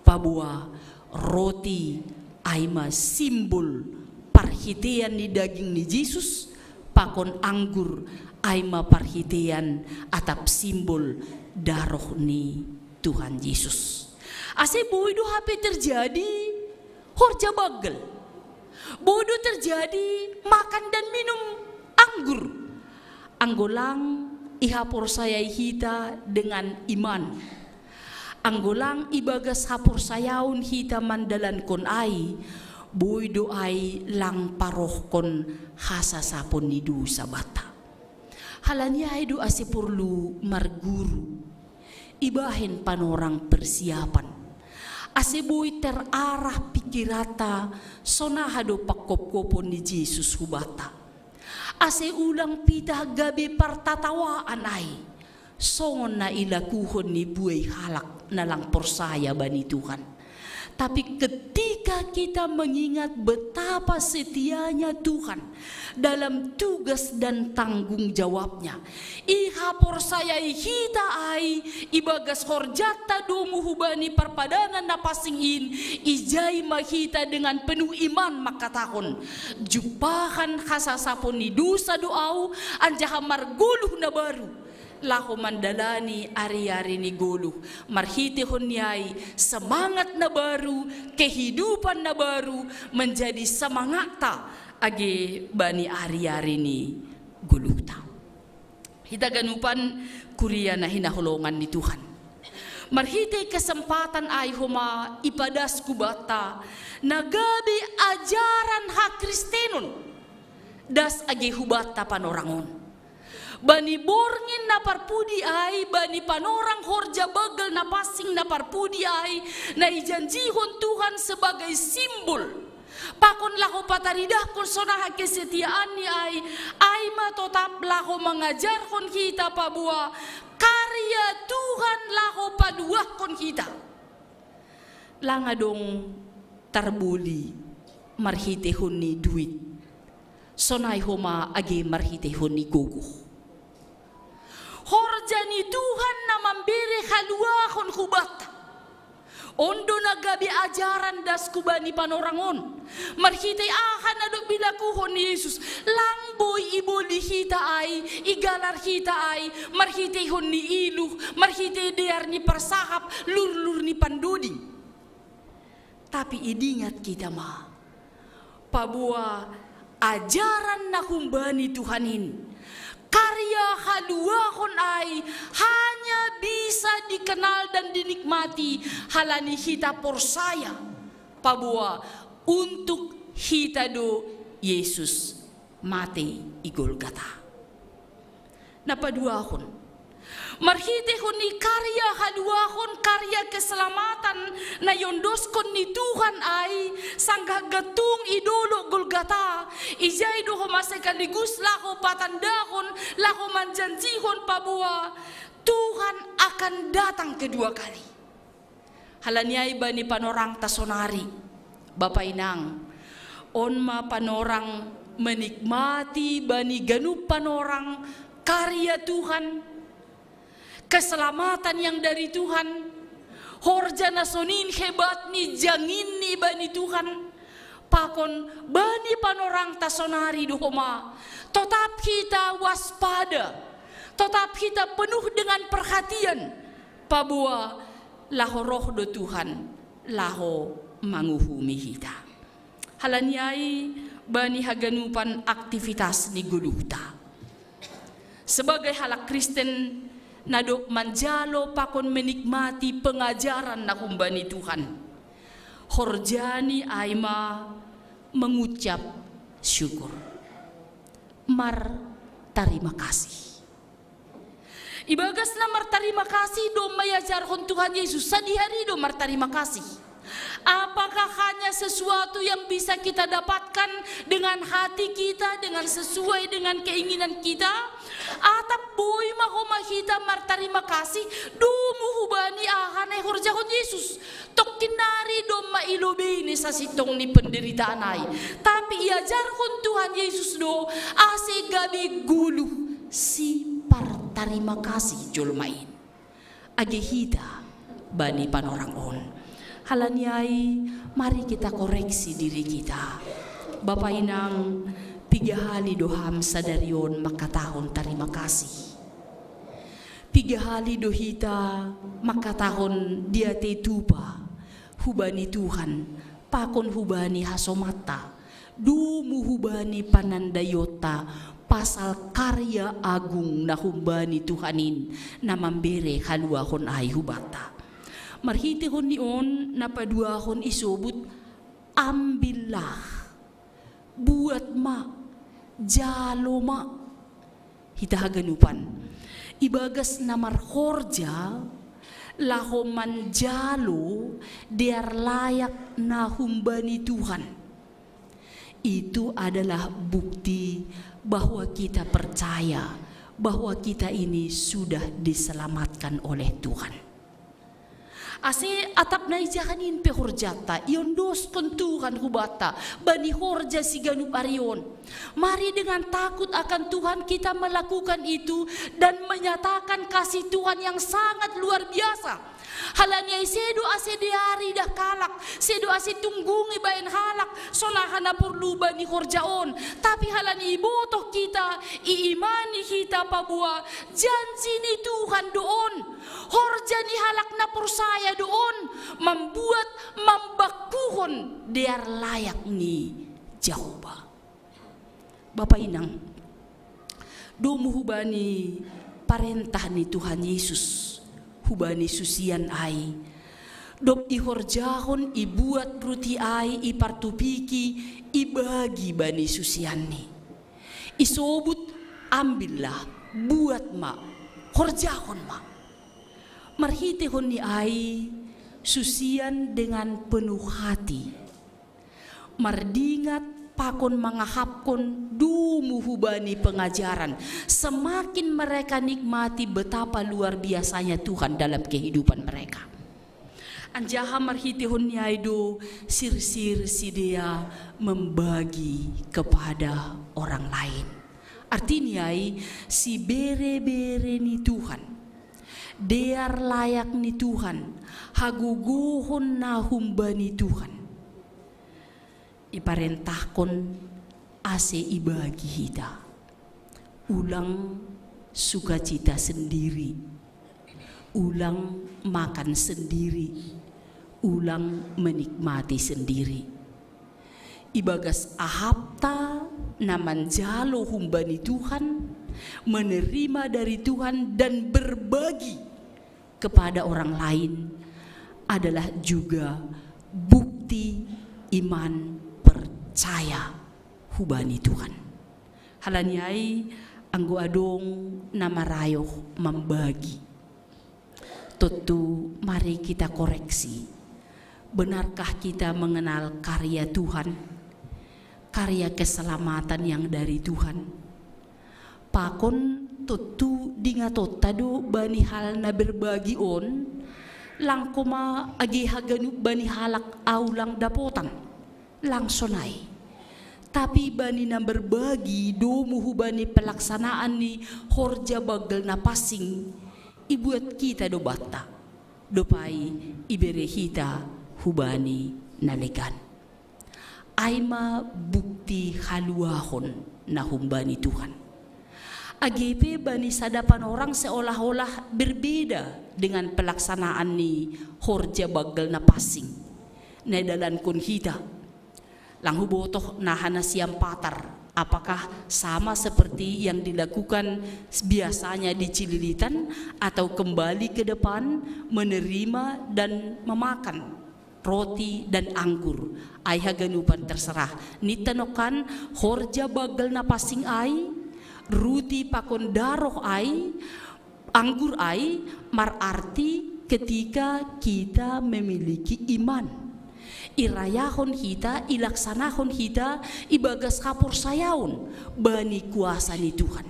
paboa roti ai ma simbol parhitean ni daging ni Jesus, pakon anggur ai ma parhitean atap simbol daroh ni Tuhan Jesus. Ase boi do hape terjadi horja banggal. Boi do terjadi makan dan minum anggur. Anggo lang ihaporsayai hita dengan iman. Anggo lang ibagas haporsayaon hita mandalankon ai, boi do ai lang parohkon hasasapon ni dosa banta. Halani ai do ase porlu marguru, ibahen panorang persiapan, ase boi terarah pingkiranta sonaha do pangkopkopon ni Jesus hubanta. Ase ulang pitah gabe partatawaan ai, songon na ilakuhon ni buei halak na lang porsaya bani Tuhan. Tapi ketika kita mengingat betapa setianya Tuhan dalam tugas dan tanggung jawabnya, ihaporsayai hita ai ibagas horjanta domu hubani parpadanan na pansing in, ijai ma hita dengan penuh iman mangkatahon, jumpahan hasasapon ni dosa do ahu, anjaha margoluh na baru laho mandalani ari-ari ni goluh. Marhiteihon ni ai semangat na baru, kehidupan na baru menjadi semangatta age bani ari-ari ni goluhta. Hita ganupan kuria na hinaholongan ni Tuhan. Marhitei kesempatan ai homa ipadas hubanta na gabe ajaran hakristenon das age hubanta panorang on. Bani borngin na parpudi ai, bani panorang horja banggal na pansing na parpudi ai, na ijanjihon Tuhan sebagai simbol pakon laho pataridahkon sonaha kesetiaan ni ai, ai ma totap laho mangajarhon hita paboa karya Tuhan laho paluahkon hita. Lang adong tarboli marhiteihon ni duit, sonai homa age marhiteihon ni gogoh. Horja ni Tuhan na mambere haluahon hubanta. On do na gabe ajaran das hubani panorang on. Marhitei aha na dob ilakuhon ni Jesus, lang boi iboli hita ai, igalar hita ai, marhiteihon ni iluh, marhitei dear ni parsahap, lurlur ni pandoding. Tapi idingat hita ma, paboa ajaran na humbani Tuhan in, karya haluahon ai hanya bisa dikenal dan dinikmati halani hita porsaya, paboa untuk hita do Jesus mate i Golgata. Na paduahon, marhiteihon ni karya haluahon, karya keselamatan na iondoskon ni Tuhan ai, sanggah gantung i dolok Golgata, ijai do homa sekaligus laho patandahon, laho manjanjihon paboa Tuhan akan datang kedua kali. Halani ai bani panorangta sonari, bapa inang, on ma panorang menikmati bani ganup panorang karya Tuhan, keselamatan yang dari Tuhan, horja na sonin hebat ni jangin ni bani Tuhan, pakon bani panorangta sonari do homa, totap hita waspada, totap hita penuh dengan perhatian, Paboa laho roh do Tuhan laho manguhumi hita. Halani ai bani haganupan aktivitas ni goluhta. Sebagai halak Kristen na dob manjalo pakon menikmati pengajaran na humbani Tuhan, horjani ai ma mengucap syukur. Mar tarima kasih. Ibagas na martarima kasih do maiajarhon Tuhan Yesus, sadihari do martarima kasih. Apakah hanya sesuatu yang bisa kita dapatkan dengan hati kita, dengan sesuai dengan keinginan kita? Atap boi ma homa hita martarima kasih, domu hubani aha na ihorjahon Yesus. Tongkin nari domma ilobei ni sasintong ni penderitaan ai. Tapi iajarhon Tuhan Yesus do ase gabe goluh si partarima kasih jolma in. Age hita bani panorang on. Halani ai, mari kita koreksi diri kita. Bapa inang, piga hali do ham sadari on mangkatahon tarima kasih? Piga hali do hita mangkatahon diatei tupa hubani Tuhan pakon hubani hasomanta, domu hubani panandaionta pasal karya agung na humbani Tuhan in, na mambere haluahon ai hubanta. Marhitehon ni on na paduahon isobut, ambillah, buat ma, jalo ma. Hita haganupan, ibagas na marhorja laho manjalo dear layak na humbani Tuhan, itu adalah bukti bahwa kita percaya bahwa kita ini sudah diselamatkan oleh Tuhan. Ase atap na ijahan in pe horjanta, iondoskon Tuhan hubanta bani horja siganup ari on. Mari dengan takut akan Tuhan kita melakukan itu dan menyatakan kasih Tuhan yang sangat luar biasa. Halani ai sedo ase dear idah halak, sedo ase tunggung ibaen halak songon aha na porlu bani horja on. Tapi halani ibotoh hita, iimani hita paboa janji ni Tuhan do on. Horja ni halak na porsaya do on mambuat mambangkuhon dear layak ni Jahowa. Bapa inang, domu hubani parentah ni Tuhan Yesus hubani susian ai, dob ihorjahon ibuat ruti ai, ipartupiki, ibagi bani susianni. Isobut, ambillah, buat ma, horjahon ma. Marhitehon ni ai, susian dengan penuh hati mardingat pakon mangahapkon domu hubani pengajaran, semakin mereka nikmati betapa luar biasanya Tuhan dalam kehidupan mereka. Anjaha marhitehon ni ai do sirsir sidea membagi kepada orang lain. Artini ai, sibere-bere ni Tuhan, dear layak ni Tuhan, hagogohon na humbani Tuhan, iparentahkon ase ibagi hita. Ulang sukacita sendiri, ulang makan sendiri, ulang menikmati sendiri. Ibagas ahapta na manjalo humbani Tuhan, menerima dari Tuhan dan berbagi kepada orang lain adalah juga bukti iman percaya hubani Tuhan. Halani ai, anggo adong na marayoh mambagi, tontu mari kita koreksi. Benarkah kita mengenal karya Tuhan, karya keselamatan yang dari Tuhan? Pakon tontu diingatonta do bani hal na berbagi on, lang homa age haganup bani halak ahu lang dapotan. Lang sonai. Tapi bani na berbagi domu hubani pelaksanaan ni horja banggal na pansing, ibuat hita do banta, dob ai ibere hita hubani na legan. Ai ma bukti haluahon na humbani Tuhan. Age pe bani sada panorang seolah-olah berbeda dengan pelaksanaan ni horja baggal na pansing na idalankon hita. Lang hubotoh na hanasiam patar, apakah sama seperti yang dilakukan biasanya di Cililitan atau kembali ke depan menerima dan memakan roti dan anggur. Ai haganupan terserah. Ninta nongkan horja baggal na pansing ai, ruti pakon daroh ai, anggur ai, mararti ketika kita memiliki iman. Irayahon hita, ilaksanahon hita ibagas haporsayaon bani kuasa ni Tuhan.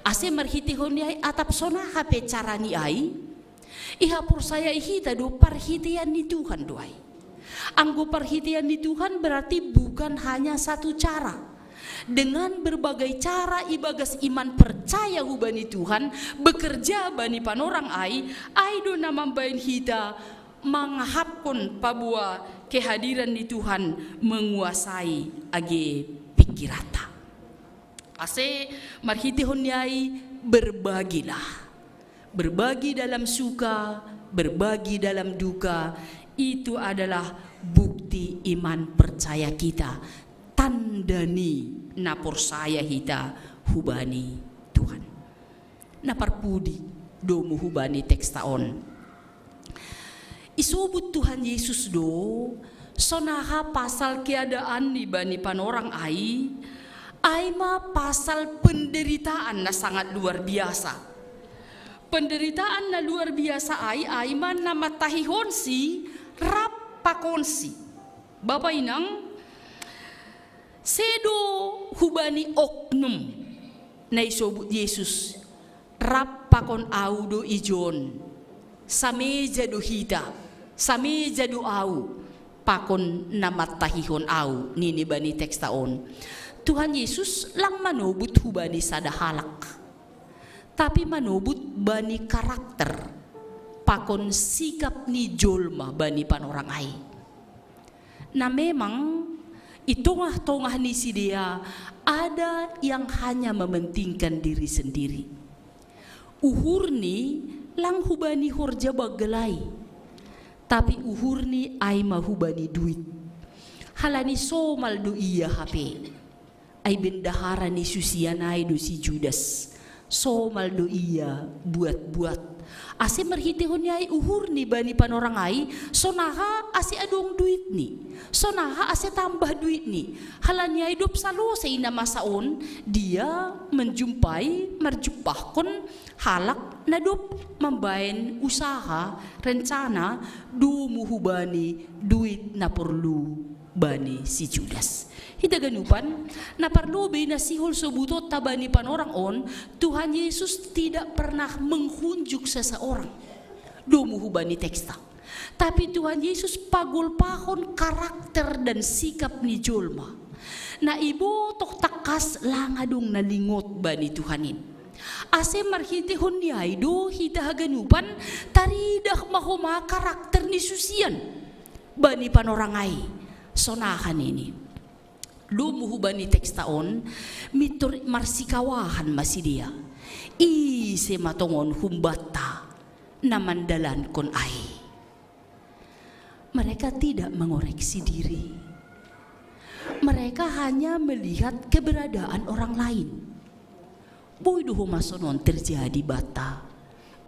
Ase marhiteihon ni ai atap sonaha pe cara ni ai, ihaporsayai hita do parhiteian ni Tuhan do ai. Anggo parhiteian ni Tuhan berarti bukan hanya satu cara. Dengan berbagai cara ibagas iman percaya hubani Tuhan, bekerja bani panorang ai, ai do na mambaen hita mangahapkon paboa kehadiran ni Tuhan menguasai age pikiranta. Ase marhiteihon ni ai berbagilah. Berbagi dalam suka, berbagi dalam duka, itu adalah bukti iman percaya kita, tanda ni na porsaya hita hubani Tuhan. Na parpudi, domu hubani teksta on. Isobut Tuhan Yesus do sonaha pasal keadaan ni bani panorang ai, ai ma pasal penderitaan na sangat luar biasa. Penderitaan na luar biasa ai, ai ma na matahihonsi rap pakonsi. Bapa inang, sedo hubani oknum na isobut Yesus, rap pakon au do ijon, sameja do hita, sameja do au, pakon na matahihon au, nini bani teksta on. Tuhan Yesus lang manobut hubani sada halak, tapi manobut bani karakter pakon sikap ni jolma bani panorang ai. Na memang i tongah-tongah ni sidea ada yang hanya mementingkan diri sendiri. Uhurni lang hubani horja baggal ai, tapi uhurni ai ma hubani duit. Halani somal do ia hape. Ai bendahara ni susian ai do si Judas. Somal do ia buat-buat. Ase marhiteihon ni ai uhurni bani panorang ai, sonaha ase adong duitni, sonaha ase tambah duitni. Halani ai dob salose i na masa on, dia menjumpai, marjumpahkon halak na dob mambaen usaha, rencana, domu hubani duit na porlu bani si Judas. Hita ganupan, na parlobei na sihol sobutonta bani panorang on, Tuhan Yesus tidak pernah menghunjuk seseorang. Domu hubani teksta. Tapi Tuhan Yesus pagolpahon karakter dan sikap ni jolma. Na ibotoh tangkas lang adong na lingot bani Tuhan in. Ase marhiteihon ni ai do hita haganupan taridah ma homa karakter ni susian bani panorang ai. Sonaha nini. Domu hubani teksta on, mintor marsikawahan ma sidea. Ise ma tongon humbanta na mandalankon ai. Mereka tidak mengoreksi diri. Mereka hanya melihat keberadaan orang lain. Boi do homa sonon terjadi banta,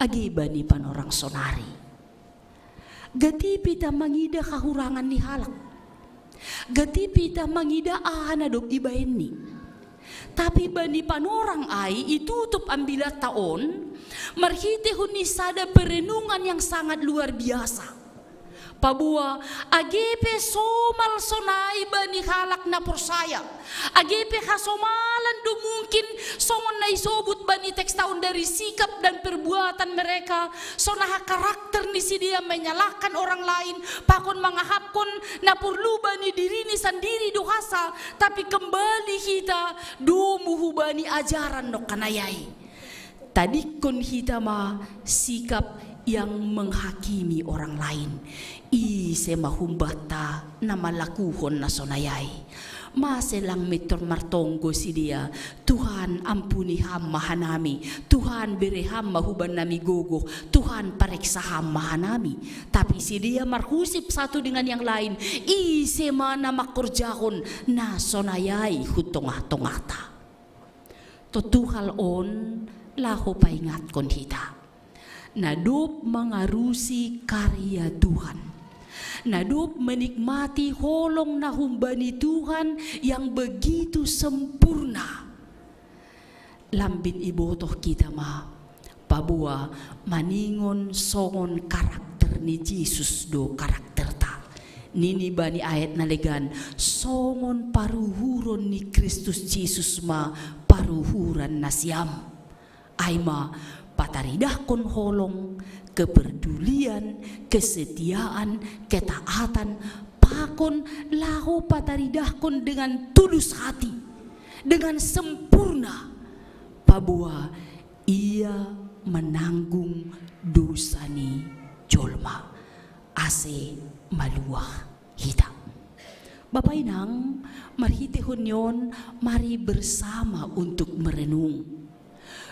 age bani panorang sonari. Gati pe hita mangida hahurangan ni halak. Gati pe hita mangida aha na dob ibaenni. Tapi bani panorang ai itutup ambilanta on, marhitehon ni sada perenungan yang sangat luar biasa. Paboa, age pe somal sonai bani halak na porsaya. Age pe hasomalan do mungkin songon na isobut bani teksta on dari sikap dan perbuatan mereka, sonaha karakter ni sidea menyalahkan orang lain, pakon mangahapkon na porlu bani dirini sandiri do hasa, tapi kembali hita domu hubani ajaran nongkan ai. Tadingkon hita ma sikap yang menghakimi orang lain. Ise ma humbanta na malakuhon na sonai ai. Mase lang mintor martonggo sidea, "Tuhan, ampuni ham ma hanami, Tuhan, bere ham ma huban nami gogo, Tuhan, pareksa ham ma hanami." Tapi sidea marhusip satu dengan yang lain, "Ise ma na mangkorjahon na sonai ai hu tongah-tongahta?" Tontu hal on laho paingatkon hita, na dob mangarusi karya Tuhan, na dob menikmati holong na humbani Tuhan yang begitu sempurna. Lambin ibotoh hita ma, paboa maningon songon karakter ni Jesus do karakterta. Nini bani ayat na legan, songon paruhuron ni Kristus Jesus ma paruhuran nasiam. Ai ma, pataridahkon holong, kepedulian, kesetiaan, ketaatan, pakon laho pataridahkon dengan tulus hati, dengan sempurna, paboa Ia menanggung dosa ni jolma, ase maluah hita. Bapa inang, marhitehon ni on, mari bersama untuk merenung.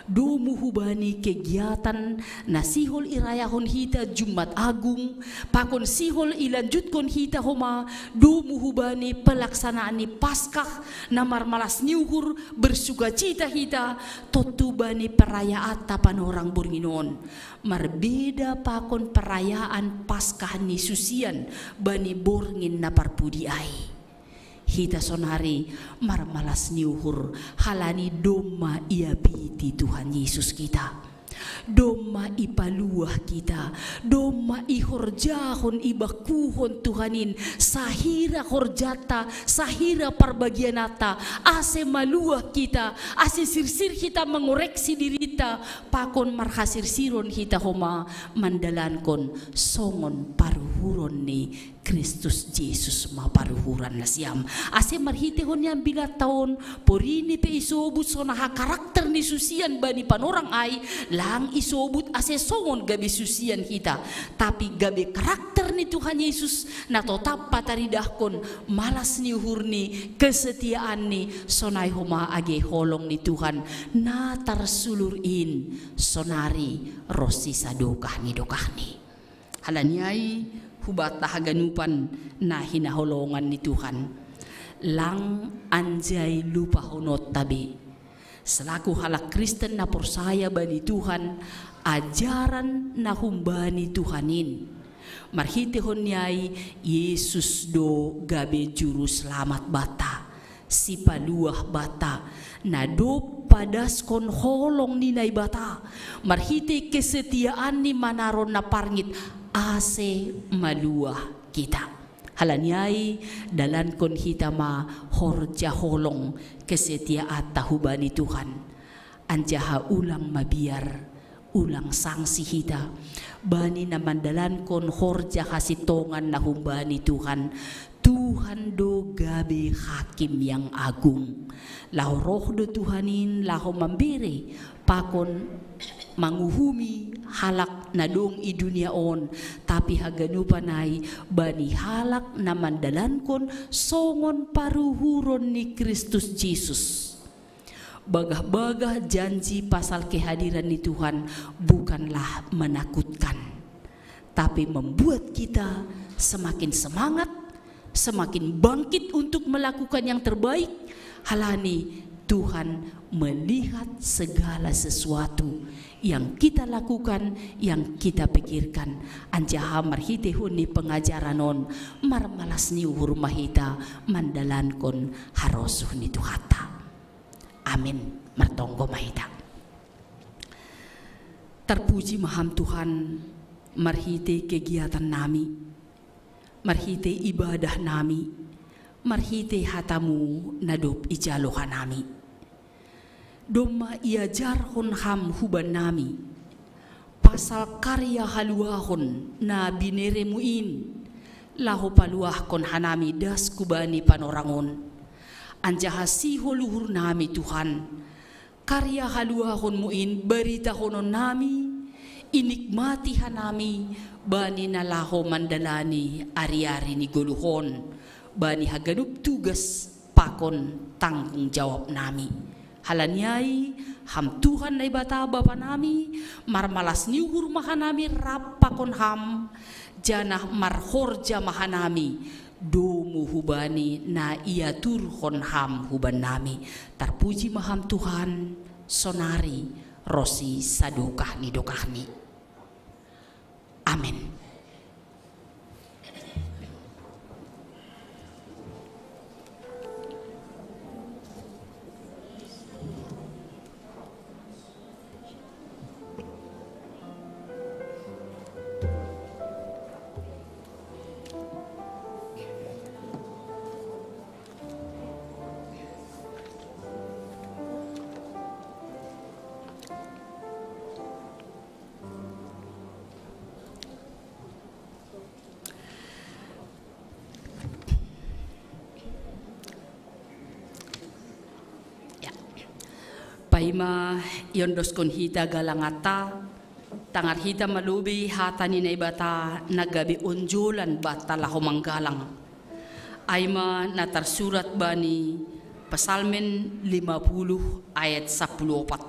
Domu hubani kegiatan na sihol irayahon hita Jumat Agung, pakon sihol ilanjutkon hita homa, domu hubani pelaksanaan ni Paskah na marmalas ni uhur, bersukacita hita, tontu bani perayaanta panorang borngin on. Marbeda pakon perayaan Paskah ni susian bani borngin na parpudi ai. Hita sonari marmalas ni uhur, halani domma iapiti Tuhan Yesus hita. Domma ipaluah hita, domma ihorjahon, ibakuhon Tuhan in, sahira horjanta, sahira parbagiananta, ase maluah hita, ase sirsir hita mangoreksi dirinta, pakon marhasirsiron hita homa mandalankon songon paruhuron ni Kristus Jesus ma paruhuran nasiam. Ase marhitehon ni ambilanta on, porini pe isobut sonaha karakter ni susian bani panorang ai, lang isobut ase songon gabe susian hita. Tapi gabe karakter ni Tuhan Yesus na totap pataridahkon malas ni uhurni, kesetiaanni, sonai homa age holong ni Tuhan na tarsulur in sonari ronsi sadokah ni dokahni. Halani ai, hubanta haganupan na hinaholongan ni Tuhan, lang anjai lupahononta be, selaku halak Kristen na porsaya bani Tuhan, ajaran na humbani Tuhan in. Marhitehon ni ai, Jesus do gabe juru selamat banta, sipaluah banta, na dob padaskon holong ni Naibata, marhite kesetiaanni manaron na parngit, ase maluah hita. Halani ai, dalankon hita ma horja holong kesetiaanta hubani Tuhan. Anjaha ulang mabiar, ulang sangsi hita, bani na mandalankon horja hasintongan na humbani Tuhan. Tuhan do gabe hakim yang agung. Laho roh do Tuhan in laho mambere, pakon manguhumi halak na dong i dunia on, tapi haganupan ai bani halak na mandalankon songon paruhuron ni Kristus Jesus. Bagah-bagah janji pasal kehadiran ni Tuhan bukanlah menakutkan, tapi membuat kita semakin semangat, semakin bangkit untuk melakukan yang terbaik, halani Tuhan melihat segala sesuatu yang kita lakukan, yang kita pikirkan. Anjaha marhitehon ni pengajaran on, marmalas ni uhur ma hita mandalankon harosuh ni Tuhanta. Amin. Martonggo ma hita. Tarpuji ma Ham Tuhan, marhite kegiatan nami, marhite ibadah nami, marhite hatamu na dob ijalo hanami. Domma iajarhon Ham huban nami pasal karya haluahon na binereMu in, laho paluahkon hanami das hubani panorang on. Anjaha sihol uhur nami, Tuhan, karya haluahonMu in baritahonon nami, inikmati hanami, bani na laho mandalani ari-ari ni goluh on, bani haganup tugas pakon tanggung jawab nami. Halani ai, Ham Tuhan Naibata Bapa nami, marmalas ni uhur ma hanami rap pakon Ham, janah marhorja ma hanami domu hubani na iaturhon Ham hubannami. Tarpuji ma Ham Tuhan, sonari ronsi sadokah ni dokahni. Amen. Ya. Paima iondoskon hita galanganta, tangar hita ma lobei hata ni Naibata na gabe onjolan banta laho manggalang. Ai ma na tarsurat bani Psalmen lima puluh ayat sampulu opat.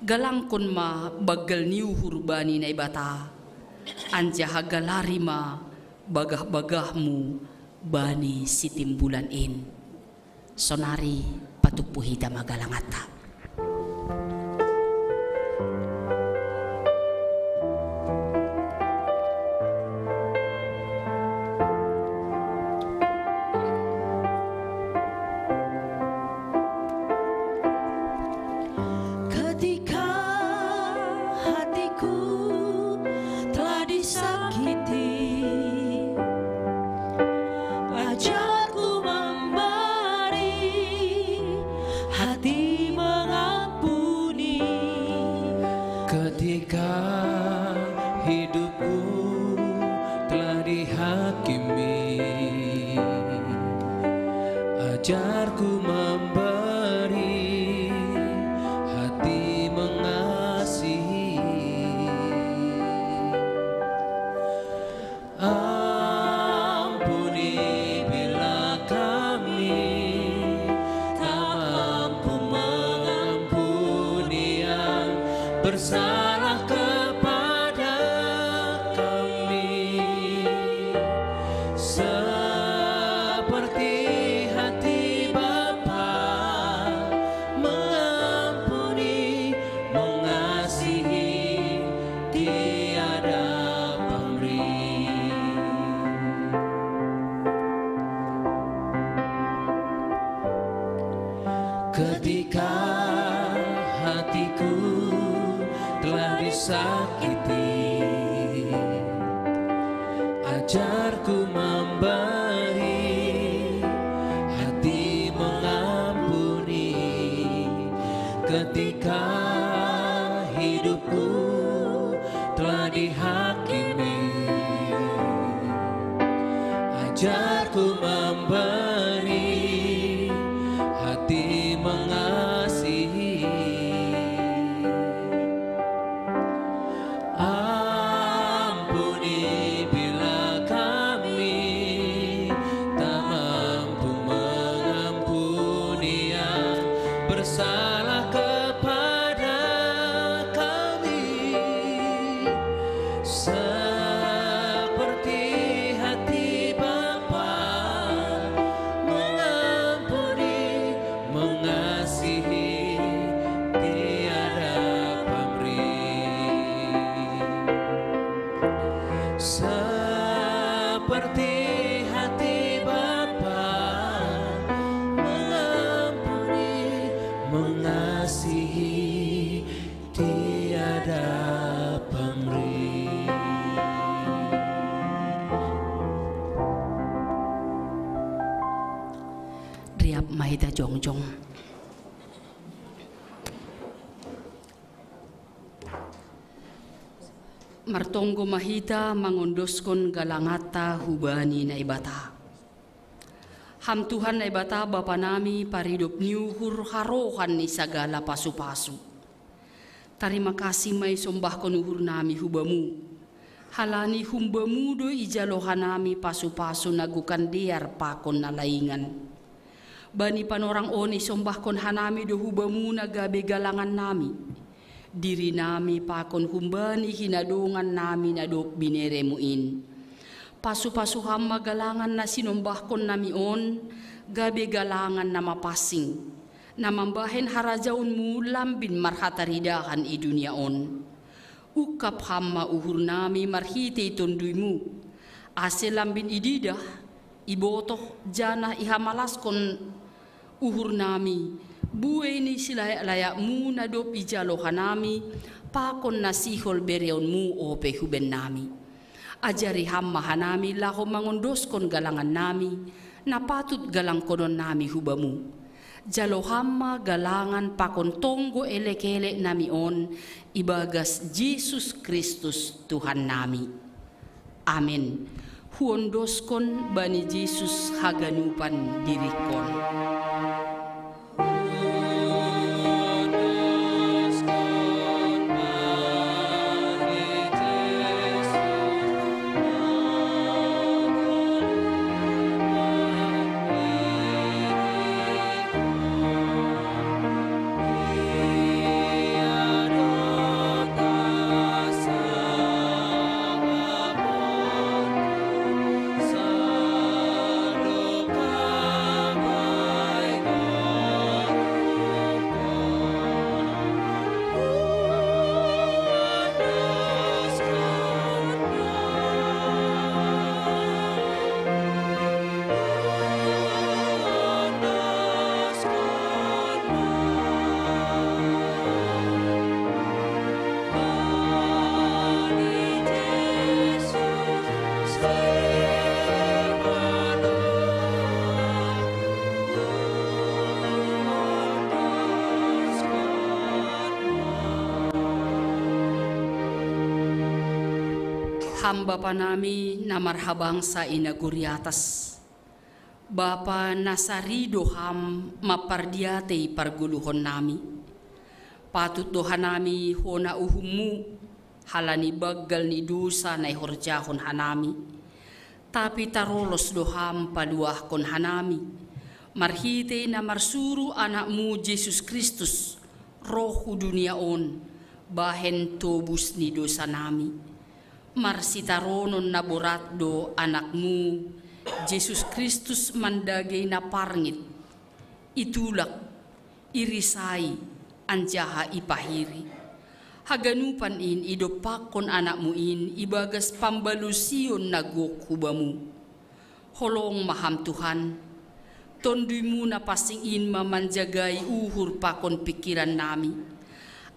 Galangkon ma banggal ni uhur bani Naibata, anjaha galari ma bagah-bagahmu bani sitimbulan in. Sonari patumpu hita ma galanganta. Ketika hatiku telah disakiti, ajarku memberi hati mengampuni. Ketika hidupku telah dihakimi, ajarku memberi hati mengasihi. Ampuni bila kami tak mampu mengampuni yang bersalah kepada kami, seperti hati Bapa mengampuni, mengasihi tiada pamrih. Ketika hatiku telah disakiti, ajarku memberi hati mengampuni. Ketika hidupku telah dihakimi, ajarku memberi hati mengasihi. Ampuni bila kami tak mampu mengampuni yang bersalah kepada kami, seperti hati Bapa mengampuni, mengasihi tiada pamrih, seperti hati Bapa mengampuni, mengasihi tiada pamrih. Riap ma hita jongjong. Martonggo ma hita mangondoskon galanganta hubani Naibata. Ham Tuhan Naibata Bapa nami, paridop ni uhur harohan ni sagala pasu-pasu. Tarima kasih ma isombahkon uhur nami hu Bamu. Halani hum Bamu do ijalo hanami pasu-pasu na gokan dear pakon na laingan. Bani panorang on isombahkon hanami do hu Bamu na gabe galangan nami, diri nami pakon humbani hinadongan nami na dob binere Mu in. Pasu-pasu Ham ma galangan na sinombahkon nami on, gabe galangan na mapansing, na mambahen harajaon Mu lambin marhataridahan i dunia on. Ungkap Ham ma uhur nami marhitei Tonduy-Mu, ase lambin ididah, ibotoh, janah ihamalaskon uhur nami buei ni silayak-layak-Mu na dob ijalo hanami pakon na sihol bereon-Mu ope hu bennami. Ajari Ham ma hanami laho mangondoskon galangan nami, na patut galangkonon nami hu Bamu. Jalo Ham ma galangan pakon tonggo elek-elek nami on, ibagas Jesus Kristus Tuhan nami. Amen. Huondoskon bani Jesus haganupan diringkon. Ham Bapa nami na marhabangsa i nagori atas, Bapa na sarido Ham mampardiatei pargoluhon nami. Patut do hanami hona uhum-Mu, halani banggal ni dousa na ihorjahon hanami. Tapi tarolos do Ham paluahkon hanami, marhitei na marsuru Anak-Mu Jesus Kristus, roh hu dunia on, bahen tobus ni dousa nami. Marsitaronon na borat do Anak-Mu, Jesus Kristus mandagei na parngit, itulak, irisai, anjaha ipahiri. Haganupan in idompakkon Anak-Mu in ibagas pambalusion na gok hu Bamu. Holong ma Ham Tuhan, Tonduy-Mu na pansing in ma manjagai uhur pakon pingkiran nami,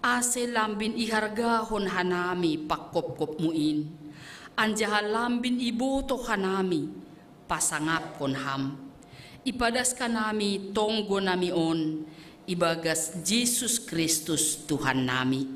ase lambin ihargahon hanami pangkopkop-Mu in, anjaha lambin ibotoh hanami pasangapkon Ham. Ipadas hanami tonggo nami on ibagas Jesus Kristus Tuhan nami.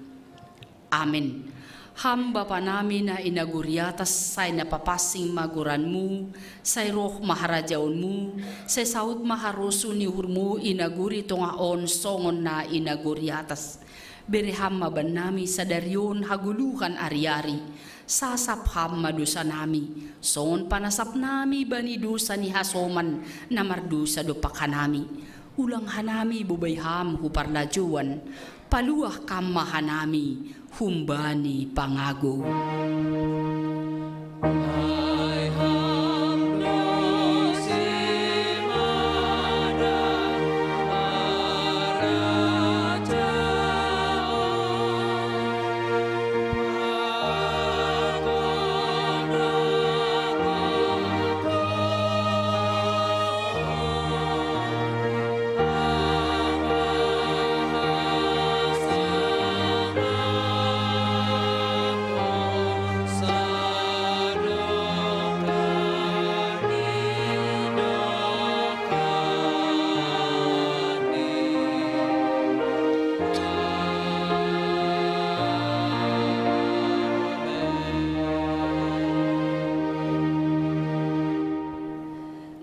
Amen. Ham Bapa nami na i nagori atas, sai na papansing ma goran-Mu, sai roh ma harajaon-Mu, sai saud ma harosuh ni uhur-Mu i nagori tongah on songon na i nagori atas. Bere Ham ma bannami sadari on hagoluhan ari-ari, sasap Ham ma dousa nami, songon panasap nami bani dousa ni hasoman na mardousa dompak hanami. Ulang hanami bobai Ham hu parlajouan, paluah Kam ma hanami humbani pangagou.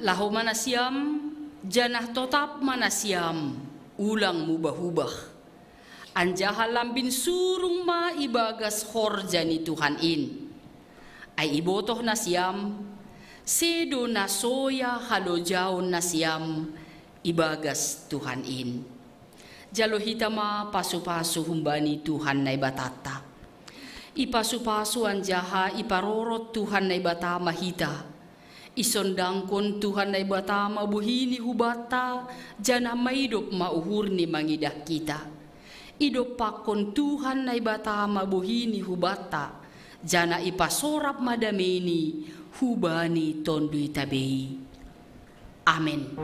Laho ma nasiam, janah totap ma nasiam, ulang mubah-ubah. Anjaha lambin surung ma ibagas horja ni Tuhan in. Ai ibotoh nasiam, sedo na soya halojaon nasiam, ibagas Tuhan in. Jalo hita ma pasu-pasu humbani Tuhan Naibatanta. Ipasu-pasu anjaha iparorot Tuhan Naibata ma hita. Isondangkon Tuhan Naibata ma bohi ni hubanta, janah maidop ma uhurni mangidah hita. Idompakkon Tuhan Naibata ma bohi ni hubanta, janah ipasorap ma dameini hubani tonduy tabei. Amen.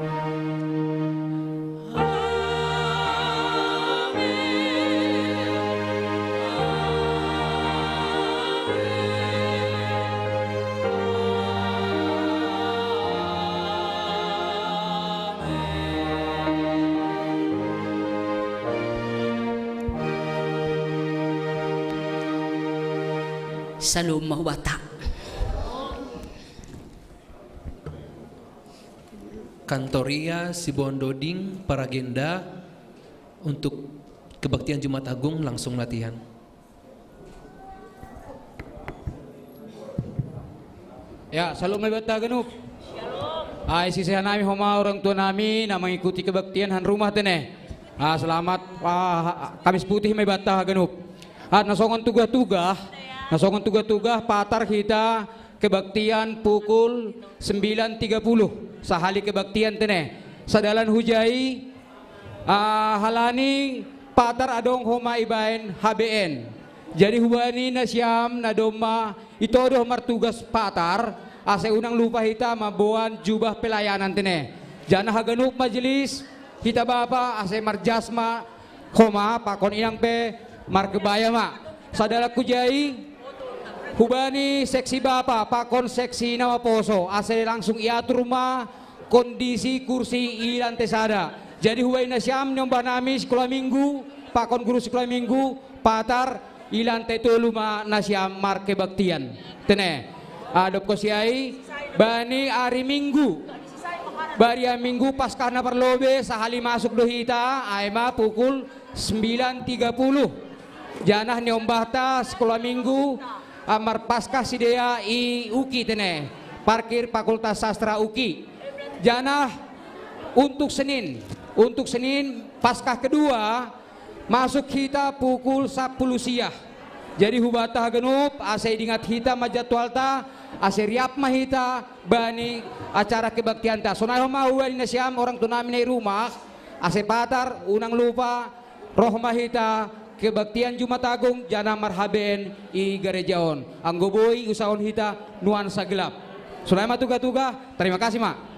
Salom ma hubanta. Kantoria Sibondo Ding, paragenda untuk kebaktian Jumat Agung, langsung latihan. Ya, salom ma hubanta haganup. Ai, sisay hanami homa orang tua nami na mangikuti kebaktian han rumah tene. Ah, selamat, ah, Kamis Putih ma hubanta haganup. Ah, na songon tugah-tugah, na songon tugah-tugah patar hita kebaktian pukul sembilan tiga puluh. Sahali kebaktian tene. Sadalan hujai, ah, halani patar adong homa ibaen H B N. Jadi hubani nasiam na domma itodoh martugas patar, ase unang lupa hita mamboan jubah pelayanan tene. Janah haganup majelis, hita bapa ase marjas ma homa pakon inang pe markebaya ma. Sadalan hujai, hubani seksi bapa pakon seksi na maposo, ase langsung iatur ma kondisi kursi i lantai sada. Jadi hubani nasiam niombah nami sikola minggu pakon guru sikola minggu, patar i lantai tolu ma nasiam markebaktian. Tene. Ah, dob hosah ai, bani ari Minggu, bani ari Minggu Paskah na parlobei, sahali masuk do hita, ai ma pukul sembilan tiga puluh. Janah niombahta sikola minggu, ah, marpaskah sidea i UKI tene, parkir Fakultas Sastra UKI. Janah untuk Senin, untuk Senin Paskah kedua, masuk hita pukul sapuluh siang. Jadi hubanta haganup, ase idingat hita ma jadwalta, ase riap ma hita bani acara kebaktianta. Sonai homa hubani nasiam orang tua nami na i rumah, ase patar unang lupa, roh ma hita kebaktian Jumat Agung janah mar-H B N i gareja on. Anggo boi usahon hita nuansa gelap. Sonai ma tugah-tugah, terima kasih ma.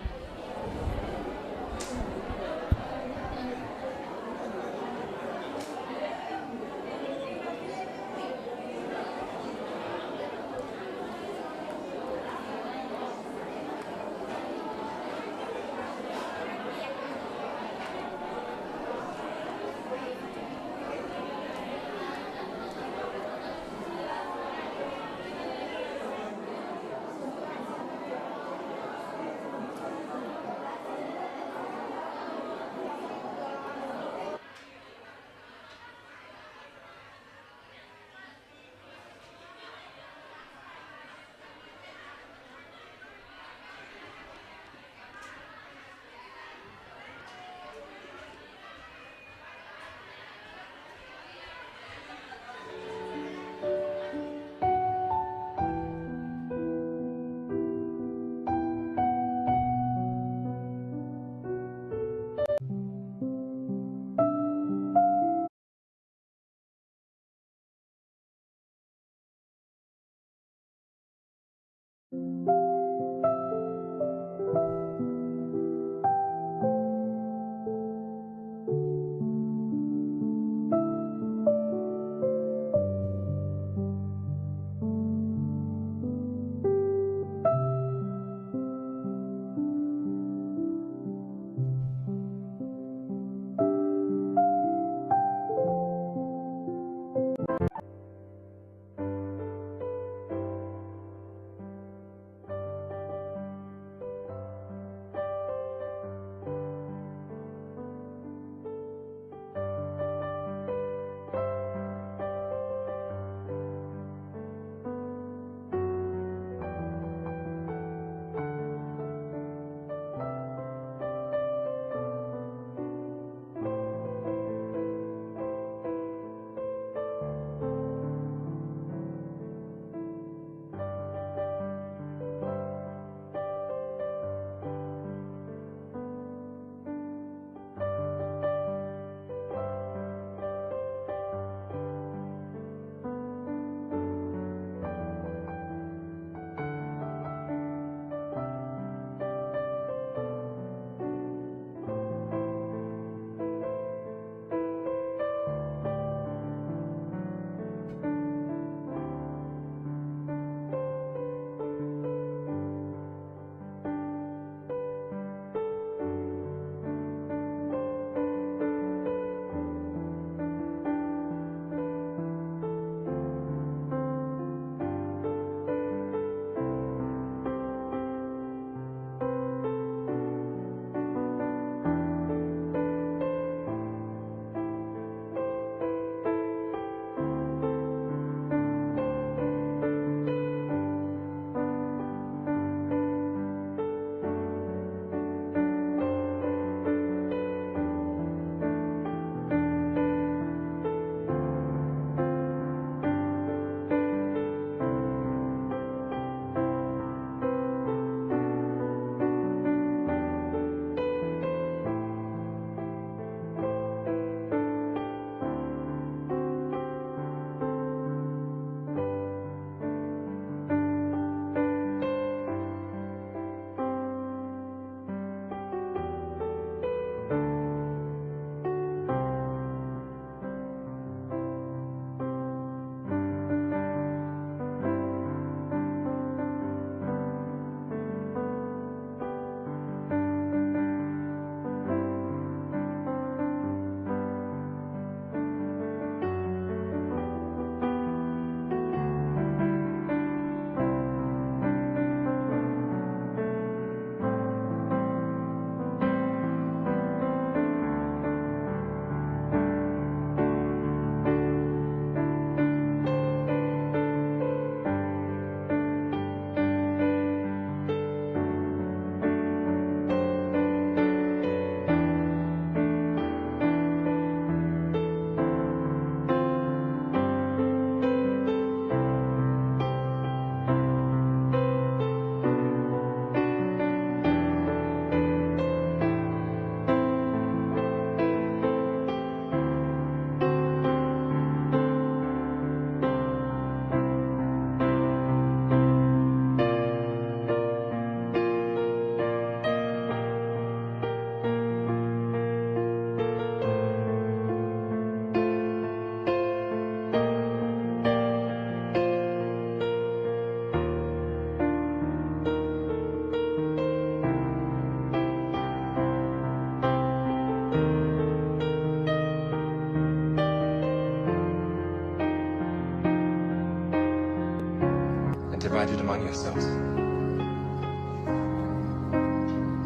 It among yourselves.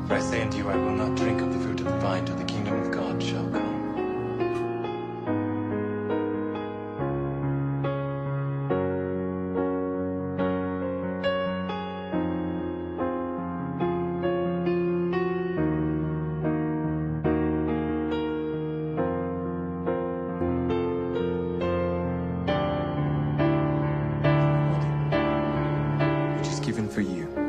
For I say unto you, I will not drink of the fruit of the vine till the kingdom of God shall come. Which is given for you.